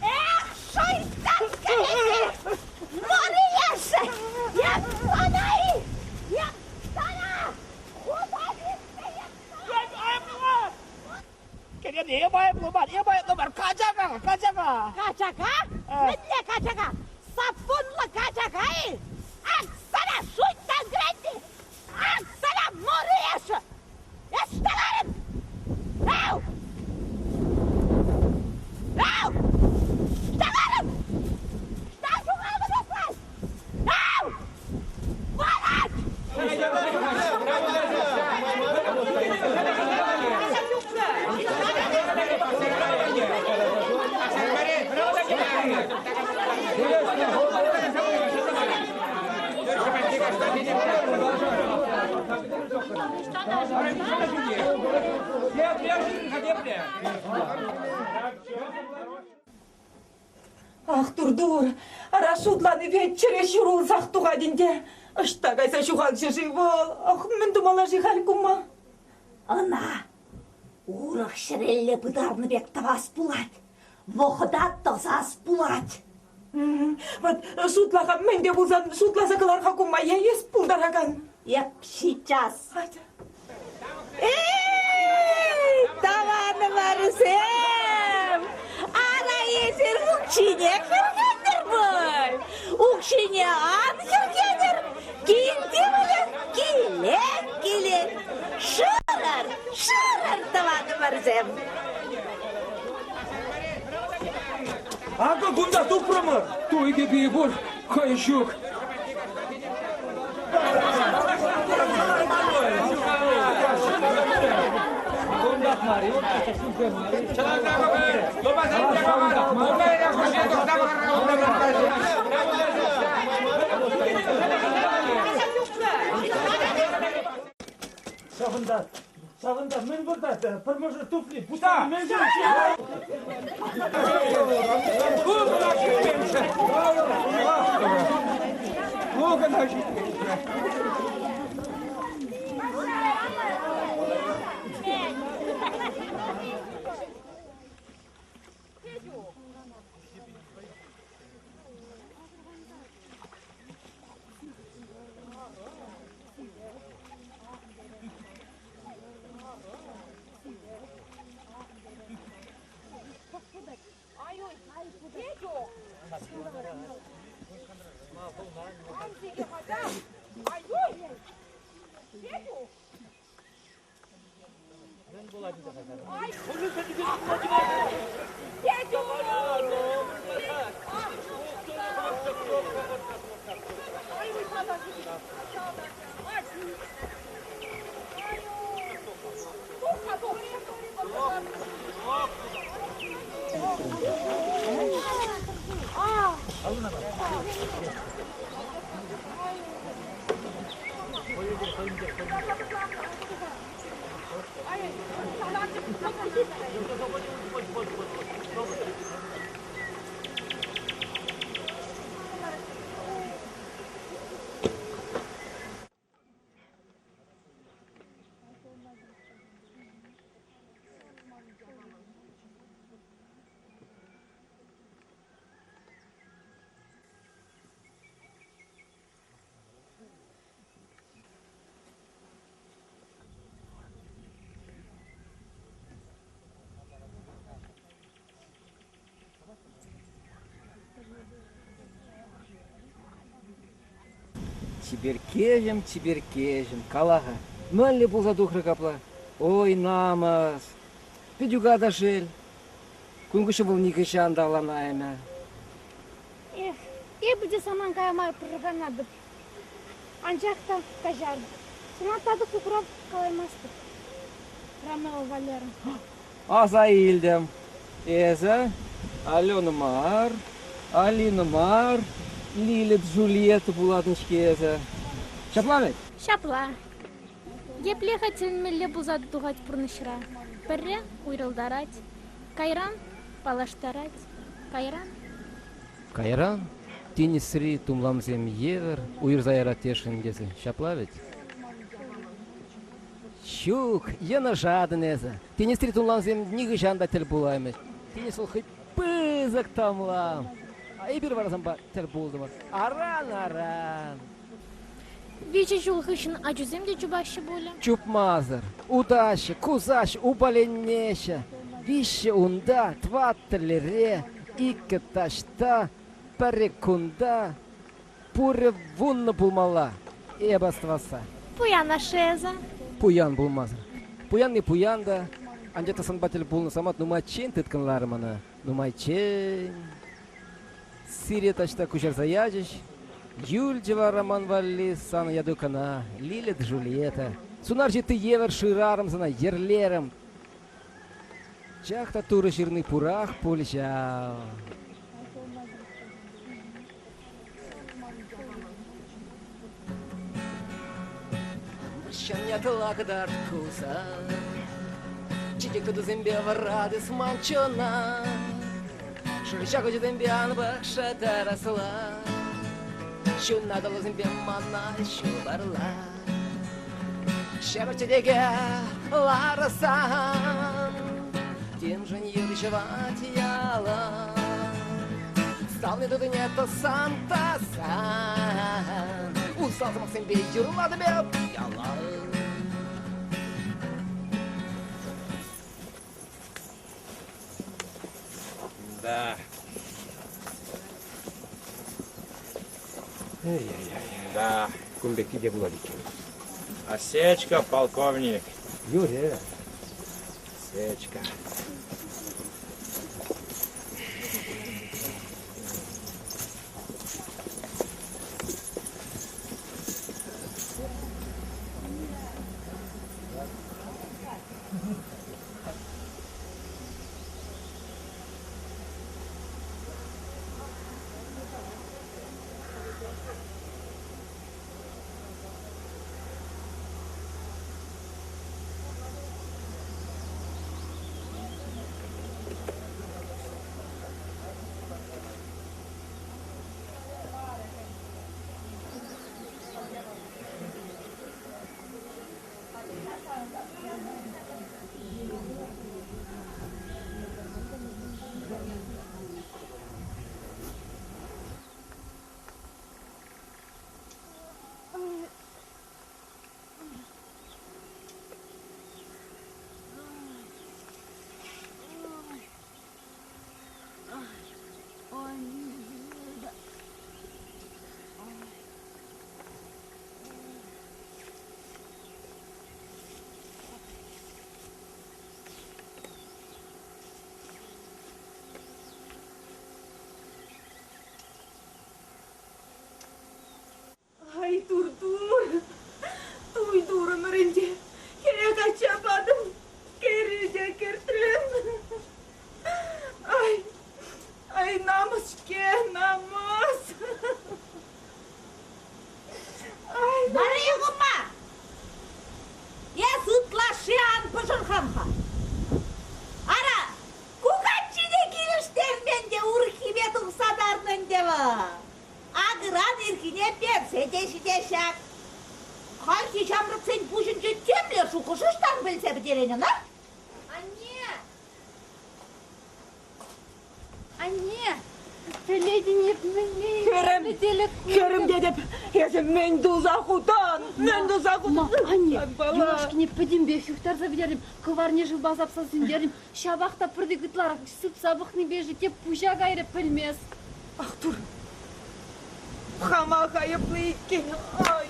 Эх, шуйттан кӗлетки! Морияшӗ! Эп сана-и! Эп сана! Хута витсе эп сана! Кӗнеке эп айӑплӑ мар, эп айӑплӑ мар. Качака, качака. Качака? Мӗнле качака? Саппунлӑ качака-и? Ак сана шуйттан кӗлетки! Ак сана морияшӗ! Эс тӑварӑн! Ау! Ау! Тӑварӑн! Ӑҫта ҫухалнӑ эс? Ау! Валать! Ах, тур-тур, ара шутланипе чӗре ҫурӑлсах тухать ӗнтӗ. Ӑҫта кайса ҫухалчӗ-ши вӑл? Ах, мӗн тумалла-ши халь кума? Ӑна урӑх ҫӗрелле пытарнӑ пек тӑвас пулать. Вӑхӑта тӑсас пулать. Вот шутла-ха, мӗн те пулсан шутласа кӑлар-ха кума, е эс пултаракан. Эп сейчас. Атя. Эй, тӑванӑмӑрсем! Ара эсир укҫине хӗрхентӗр пуль. Укҫине ан хӗрхенӗр. Килти выльӑх килет, килет. Шырӑр, шырӑр, тӑванӑмӑрсем! Акӑ кунта тупрӑмӑр. Туй кӗпи пур, хӑй ҫук. Ҫавӑнта, ҫавӑнта мӗн выртать? Пӗр мӑшӑр туфли, пуҫа мӗншӗн? Ну, кӑна ҫитменччӗ. Чиперккеҫӗм, чиперккеҫӗм, кала-ха, мӗнле пулса тухрӗ капла? Ой, намӑс! Петюка та шел. Кун хыҫҫӑн вӑл нихӑҫан та авланаймӗ. Эх, эпӗ те санран кая мар пӑшӑрханатӑп. Анчах та каҫар. Сана татӑклӑ хурав калаймастӑп. Ромео Валера. Аса илтӗм. Эсӗ Алена мар, Алина мар, Лиля Джульетта пулатӑн-ҫке эсӗ. Ҫапла вӗт? Ҫапла. Епле-ха тӗлӗнмелле пулса тухать пурнӑҫра. Пӗрре уйрӑлтарать, кайран паллаштарать, кайран... Кайран тинӗсри тумламсем евӗр уйӑрса ярать тесшӗн тесе. Ҫапла вӗт? Ҫук, йӑнӑшатӑн эсӗ. Тинӗсри тумламсем нихӑҫан та тӗл пулаймӗҫ. Тинӗс вӑл хӑй пысӑк тумлам. А эпир вара санпа тӗл пултӑмӑр. Аран-аран. Виҫӗ ҫул хыҫҫӑн ачусем те чупаҫҫӗ пулӗ. Чупмасӑр. Утаҫҫӗ, кусаҫҫӗ, упаленеҫҫӗ. Виҫҫӗ унта, тӑваттӑ лере, иккӗ таҫта, пӗрре кунта. Пурӗ вуннӑ пулмалла. Эп астӑвасса. Пуян ашшӗ эсӗ. Пуян пулмасӑр. Пуянни пуян та, анчах та санпа тӗл пулнӑ самант нумайччен тыткӑнларӗ мана. Нумайччен. Сире таҫта куҫарса ячӗҫ. Юлчӗ вара ман валли сан яту кӑна, Лиля Джульетта. Сунар ҫитти евӗр шырарӑм сана, йӗрлерӗм. Чах та Турӑ ҫырни пурах пуль ҫав. Ҫӗнетла кӑтарт кулса, Чечек тутусемпе вӑратӑс ман чуна. Шӑрҫа куҫӗсемпе ан пӑхша тарасла, Ҫунна тӑлӑсемпе мана ҫупарла. Ҫӗр чечеке ларсан, Темшӗн юр ҫӑвать ялан. Савни тутине тӑссан тасан, Усал сӑмахсемпе юрлатӑп эп ялан. Да. Да, кун пекки те пулать иккен. Осечка, полковник. Юрӗ. Осечка. Ҫите-ҫите ҫак. Хальхи ҫамрӑксен пуҫӗнче темле шухӑш ӑҫтан пӗлсе пӗтерен ӑна? Анне! Анне! Пӗлетӗн эп мӗнле Хӗрӗм, хӗрӗм тетӗп, эсӗ мӗн туса хутӑн? Мӗн туса хутӑн? Анне, юлашкине пӗтӗмпех юхтарса пӗтертӗм, кӑварне шывпа сапса сӳнтертӗм. Ҫапах та пӗртик ытларах сыпса пӑхнипе-ши те пуҫа кайрӗ пӗлмес. Ах тур, хамах айӑплӑ иккен. Ай,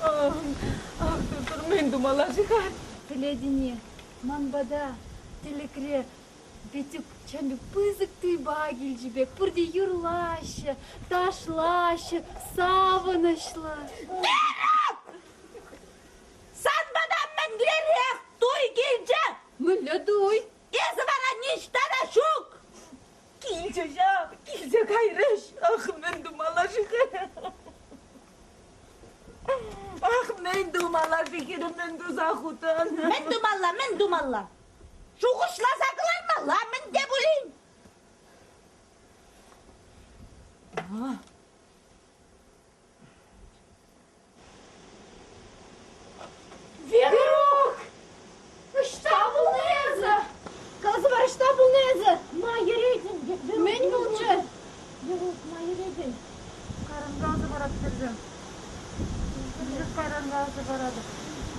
ах тур, тур, мӗн тумалла-ши-ха? Пӗлетӗн-и, ман пата тӗлӗкре Петюк чӑн пысӑк туйпа килчӗ пек, пурте юрлаҫҫӗ, ташлаҫҫӗ, савӑнӑҫлӑ. Верук! Сан пата мӗнлерех туй килчӗ? Мӗнле туй? Эсӗ вара ниҫта та ҫук! Килчӗ ҫав, килсе кайрӗҫ. Ах, мӗн тумалла-ши Ах, мӗн тумалла-ши хӗрӗм, мӗн туса хутӑн? Мӗн тумалла, мӗн тумалла? Шухӑшласа кӑлармалла мӗн те пулин. Верук! Ӑҫта пулнӑ эсӗ? Каласа пар, ӑҫта пулнӑ эсӗ? Ма йӗретӗн? Мӗн пулчӗ? Верук, ма йӗретӗн? Кайран каласа паратӑп хӗрсем. Пӗчӗк кайран каласа паратӑп.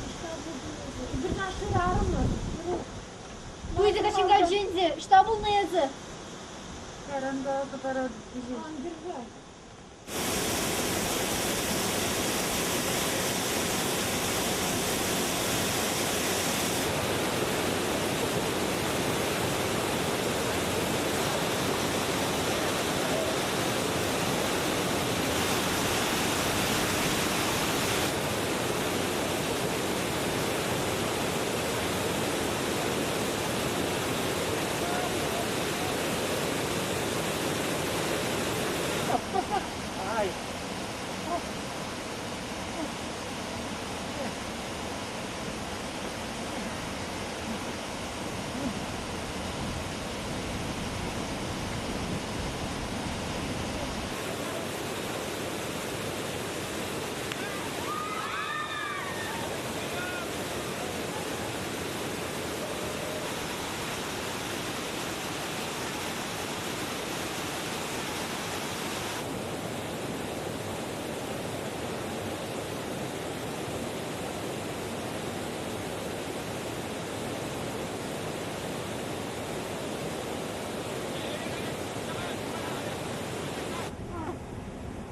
Ӑҫта пултӑн эсӗ? Эпир шырарӑмӑр. Верук. Пысӑк ҫинкалченсе, ӑҫта пулнӑ эсӗ? Кайран каласа паратӑп. Ан кӗр-ха.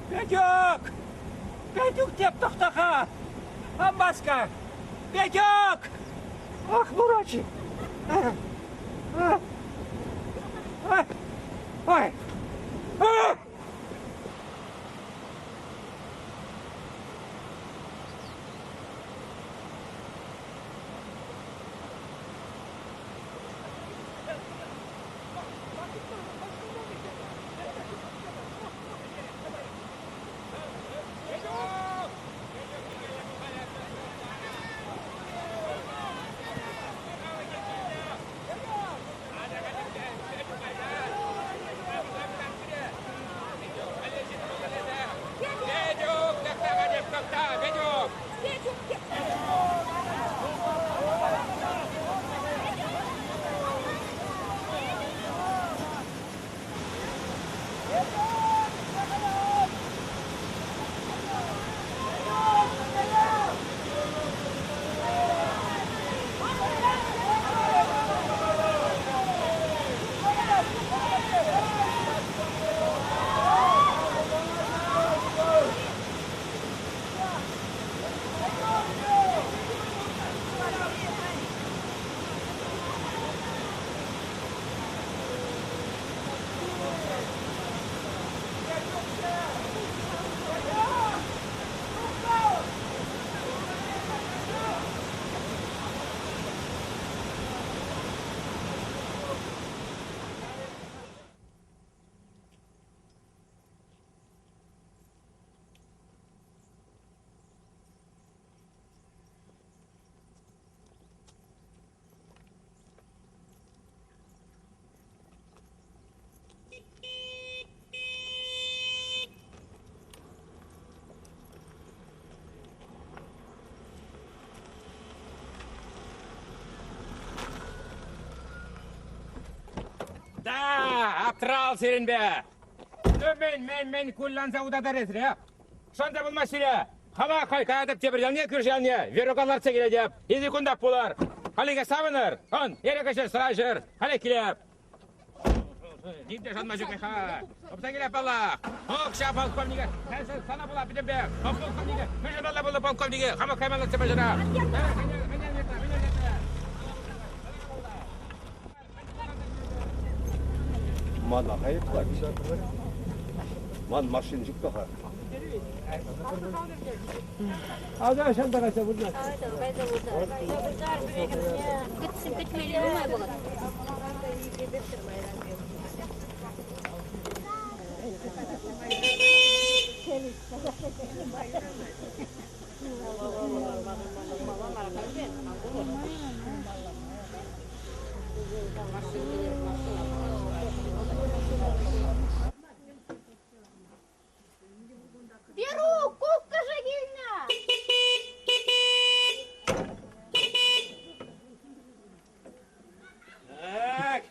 Петюк! Петюк теп тӑхта-ха! Ан васка! Петюк! Ах, мурачи! Ой! Аптрал сирӗнпе! Ну, мӗн, мӗн, мӗн кулланса утатӑр эсир, а? Шанса пулмасть сире! Хама хай каятӑп тепӗр ялне, кӳршӗ ялне, Верука лартса килетӗп. Эсир кунта пулӑр. Халӗ савӑнӑр. Ан, эрех ӗҫӗр, сӑра ӗҫӗр. Халӗ килеп. Ним те шанма ҫук-ха. Тупса килеп паллах. Ох, ҫав полковнике. Сана пула пӗтӗмпех. Полковнике. Мӗншӗн палла пулнӑ полковнике? Хама каймалла паҫӑра. Мана айӑплать. Ман машина ҫук та-ха. Ага, ҫанта кайса выртать. Кӗтсен кӗтмелли нумай вӑхӑт. Верук, куккӑшӗ килнӗ! Так.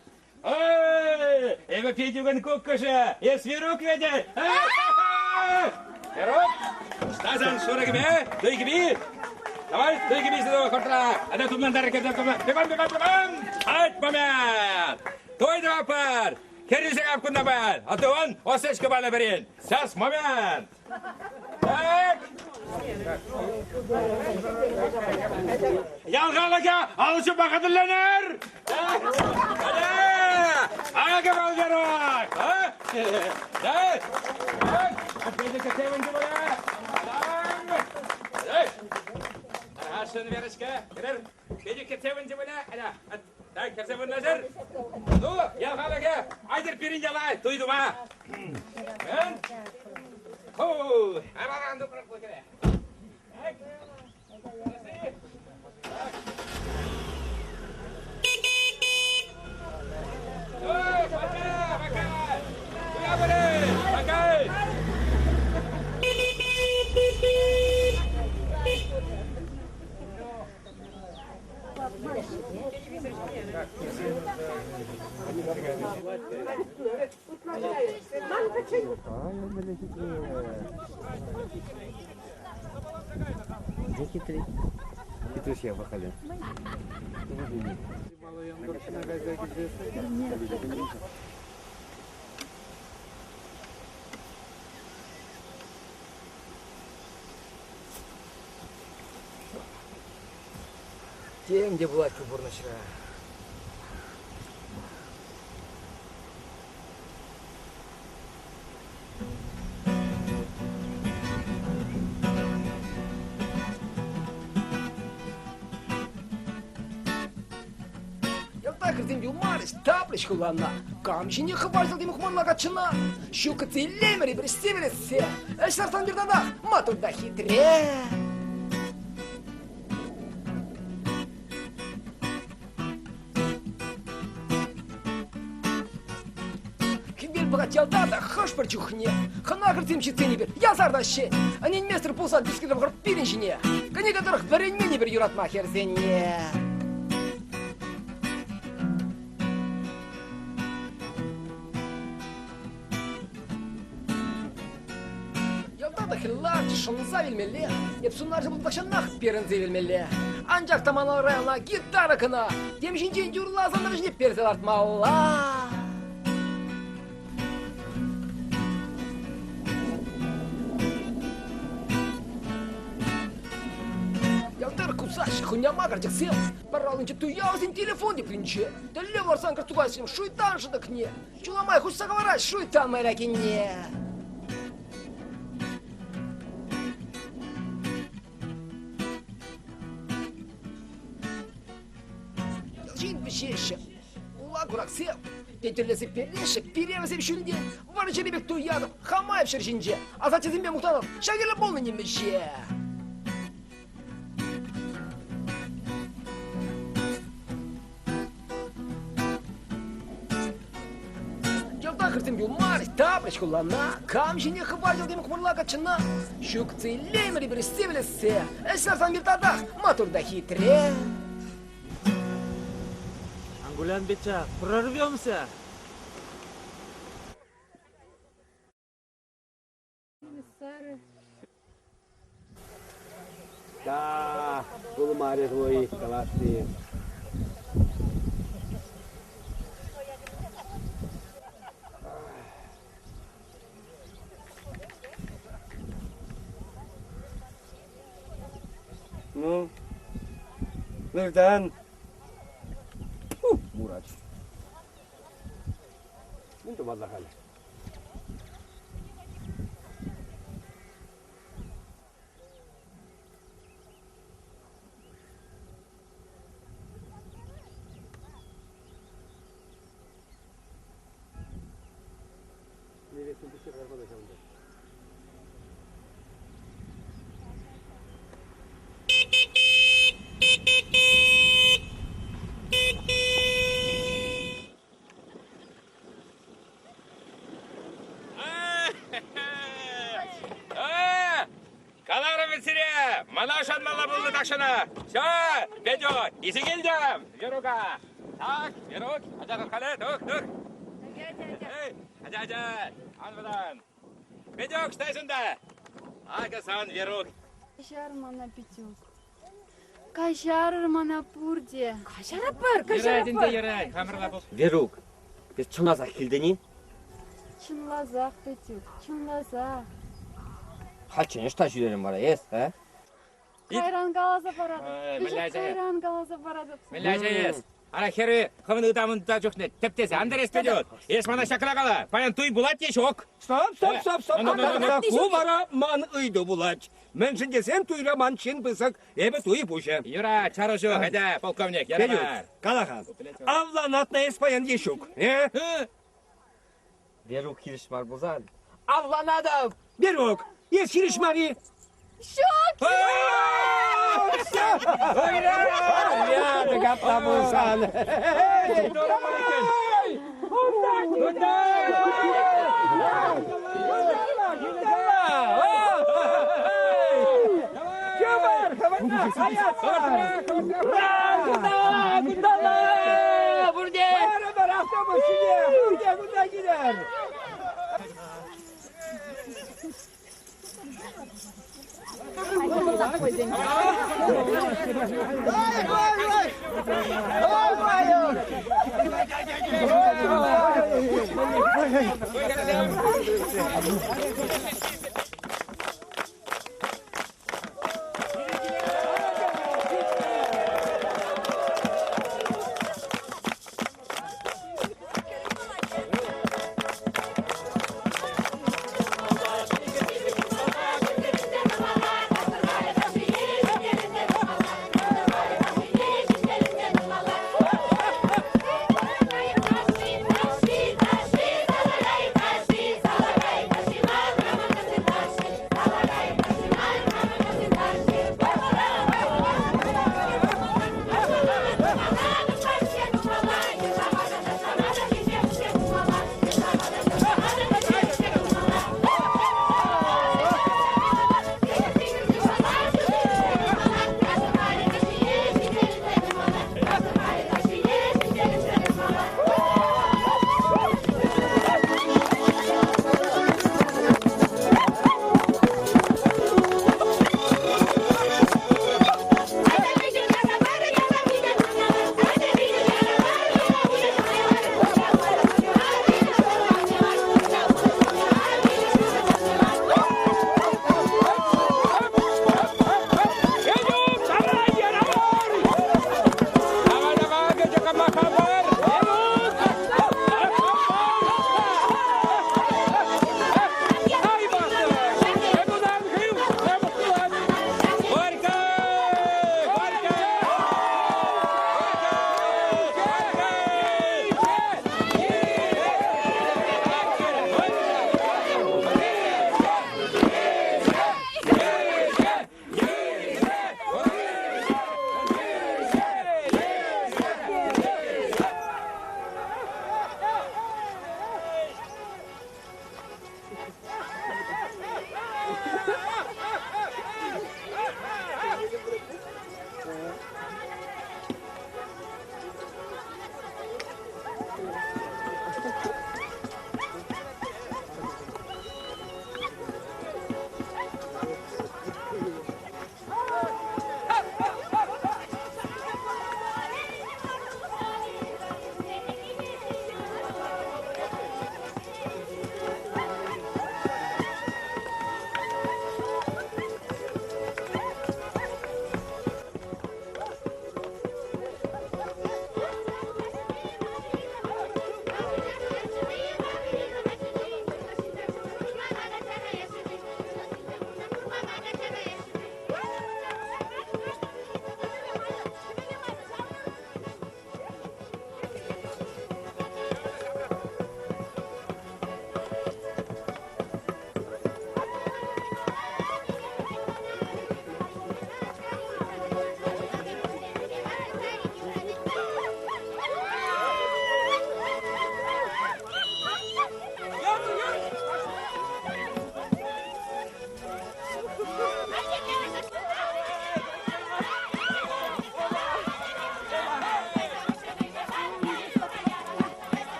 Ой, эпӗ Петюкӑн куккӑшӗ. Эс Верук вӗт. Верук, ӑҫта сан шурӑ кӗпе? Туй кӗпи? Давай, туй кӗпи сюда хӑртра. Ата тумлантар кӗрсе тумлан. Бегом, бегом, бегом! Ать момент! Туй тӑватпӑр! Хӗррисене кунта паян, а то он осечка панӑ пӗрин. Сейчас момент! Так! Ял халӑхӗ алӑ ҫупма хатӗрленӗр! Акӑ вӑл Верок! Так! Так! Ашшӗн Верочка, кӗрер. Петӗр кӗтсе вӗнчӗ пулӗ. Так, кӗрсе вырнаҫӑр. Ну, ял халӑхӗ, айтӑр пирӗн яла туй тума. Мӗн? Ху, араран тупрӑк пулчӗ. Так. Ой, пока, пока. Туя пырӑн, пока. Где хитрый? Хитрый я пахали. Тем те пулать ку пурнӑҫра. Ялта хӗрсем юлмарӗҫ, тапрӗҫ хулана. Кам ҫине хӑпарчӗ мухманла каччӑна? Ҫук кӗтсе илеймӗр эпир сивӗлессе. Ӗҫ ларсан пир татах, матур та хитре. Хӗвел пӑхать ялта та хӑш-пӗр чухне. Хӑна хӗрсем ҫитсен эпир ясар та ҫен. Ӗненместӗр пулсан тискер вӑхӑт пирӗн ҫине. Кӗнеке тӑрӑх вӗренмен эпир юратма хӗрсене. Ялта та хӗл ларчӗ, шӑнса вилмелле. Эп сунарҫӑ пулнӑ тахҫанах перӗнсе вилмелле. Анчах та ман алра ӑна гитара кӑна. Тем ҫинчен юрласан вӗҫне персе лартмалла. Ялтӑр кусаҫҫӗ хуняма карчӑксем. Пӗр аллинче туя вӗсен телефон тепринче. Тӗллев ларсан кӑртукасем шуйтан шӑтӑкне. Ҫула май хуҫса хӑварать шуйттан мӑйракине. Ҫын вӗҫеҫҫӗ, ула кураксем, тетелесе переҫҫӗ, пире вӗсем ҫӳлтен, вӑрҫӑри пек туятӑп, хамаев ҫӗр ҫинче, асаттесемпе мухтанӑп, ҫак пулнӑ нимӗҫе. Ялта хӗрсем юлмарӗҫ, тапрӗҫ хулана. Кам ҫине хӑпарчӗ тем хӑмӑрла каччӑна? Ҫук целлеймӗр эпир сивлесе. Ӗҫ ларсан пир татах, матур та хитре. Ангулян Петя, прорвемся! Та, пулмарӗ твой каласси. Ну, выртан. Мурач. Мӗн тумалла халӗ? Невестин пуҫне кӑлармалла ҫавӑнта. Каларӑм вӗт сире, мана шанмалла пулнӑ тахҫанах. Все, Петю, илсе килтӗм, Верука. Так, Верук, атя тух-халӗ, тух, тух. Эй, атя, атя, ан вӑтан. Петюк, ӑҫта унта? Акӑ сан, Верук. Каҫар мана, Петюк. Каҫарӑр мана пурте. Каҫарӑпӑр, Юрать ӗнтӗ, юрать, хамӑрла пул. Верук, эс чӑнласах килтӗн-и? Чӑнласах, Петюк, чӑнласах. Хальччен ӑҫта ҫӳрерӗн вара эс, а? Кайран каласа паратӑп. Пӗчӗк кайран каласа паратӑп. Мӗнле ача эс? Ара хӗрӗ хӑвӑн ытамӑнта чухне тӗптесе ан тӗрес петет. Эс мана ҫакна кала, паян туй пулать те ҫук. Стоп, стоп, стоп, стоп. Ку вара ман ыйту пулать. Мӗншӗн тесен туйра ман чин пысӑк, эпӗ туй пуҫӗ. Юра, чару ҫук, атя, полковник, яра мар. Кала-ха, авланатна эс паян е ҫук, э? Верук хирӗҫ мар пулсан, авланатӑп! Верук, эс хирӗҫ мар-и? Ҫук! Порядок апла пулсан.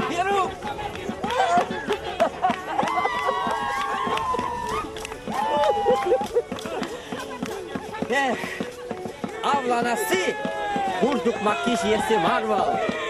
Верук! Эх, авланасси пур тукмакки ҫиесси мар вӑл.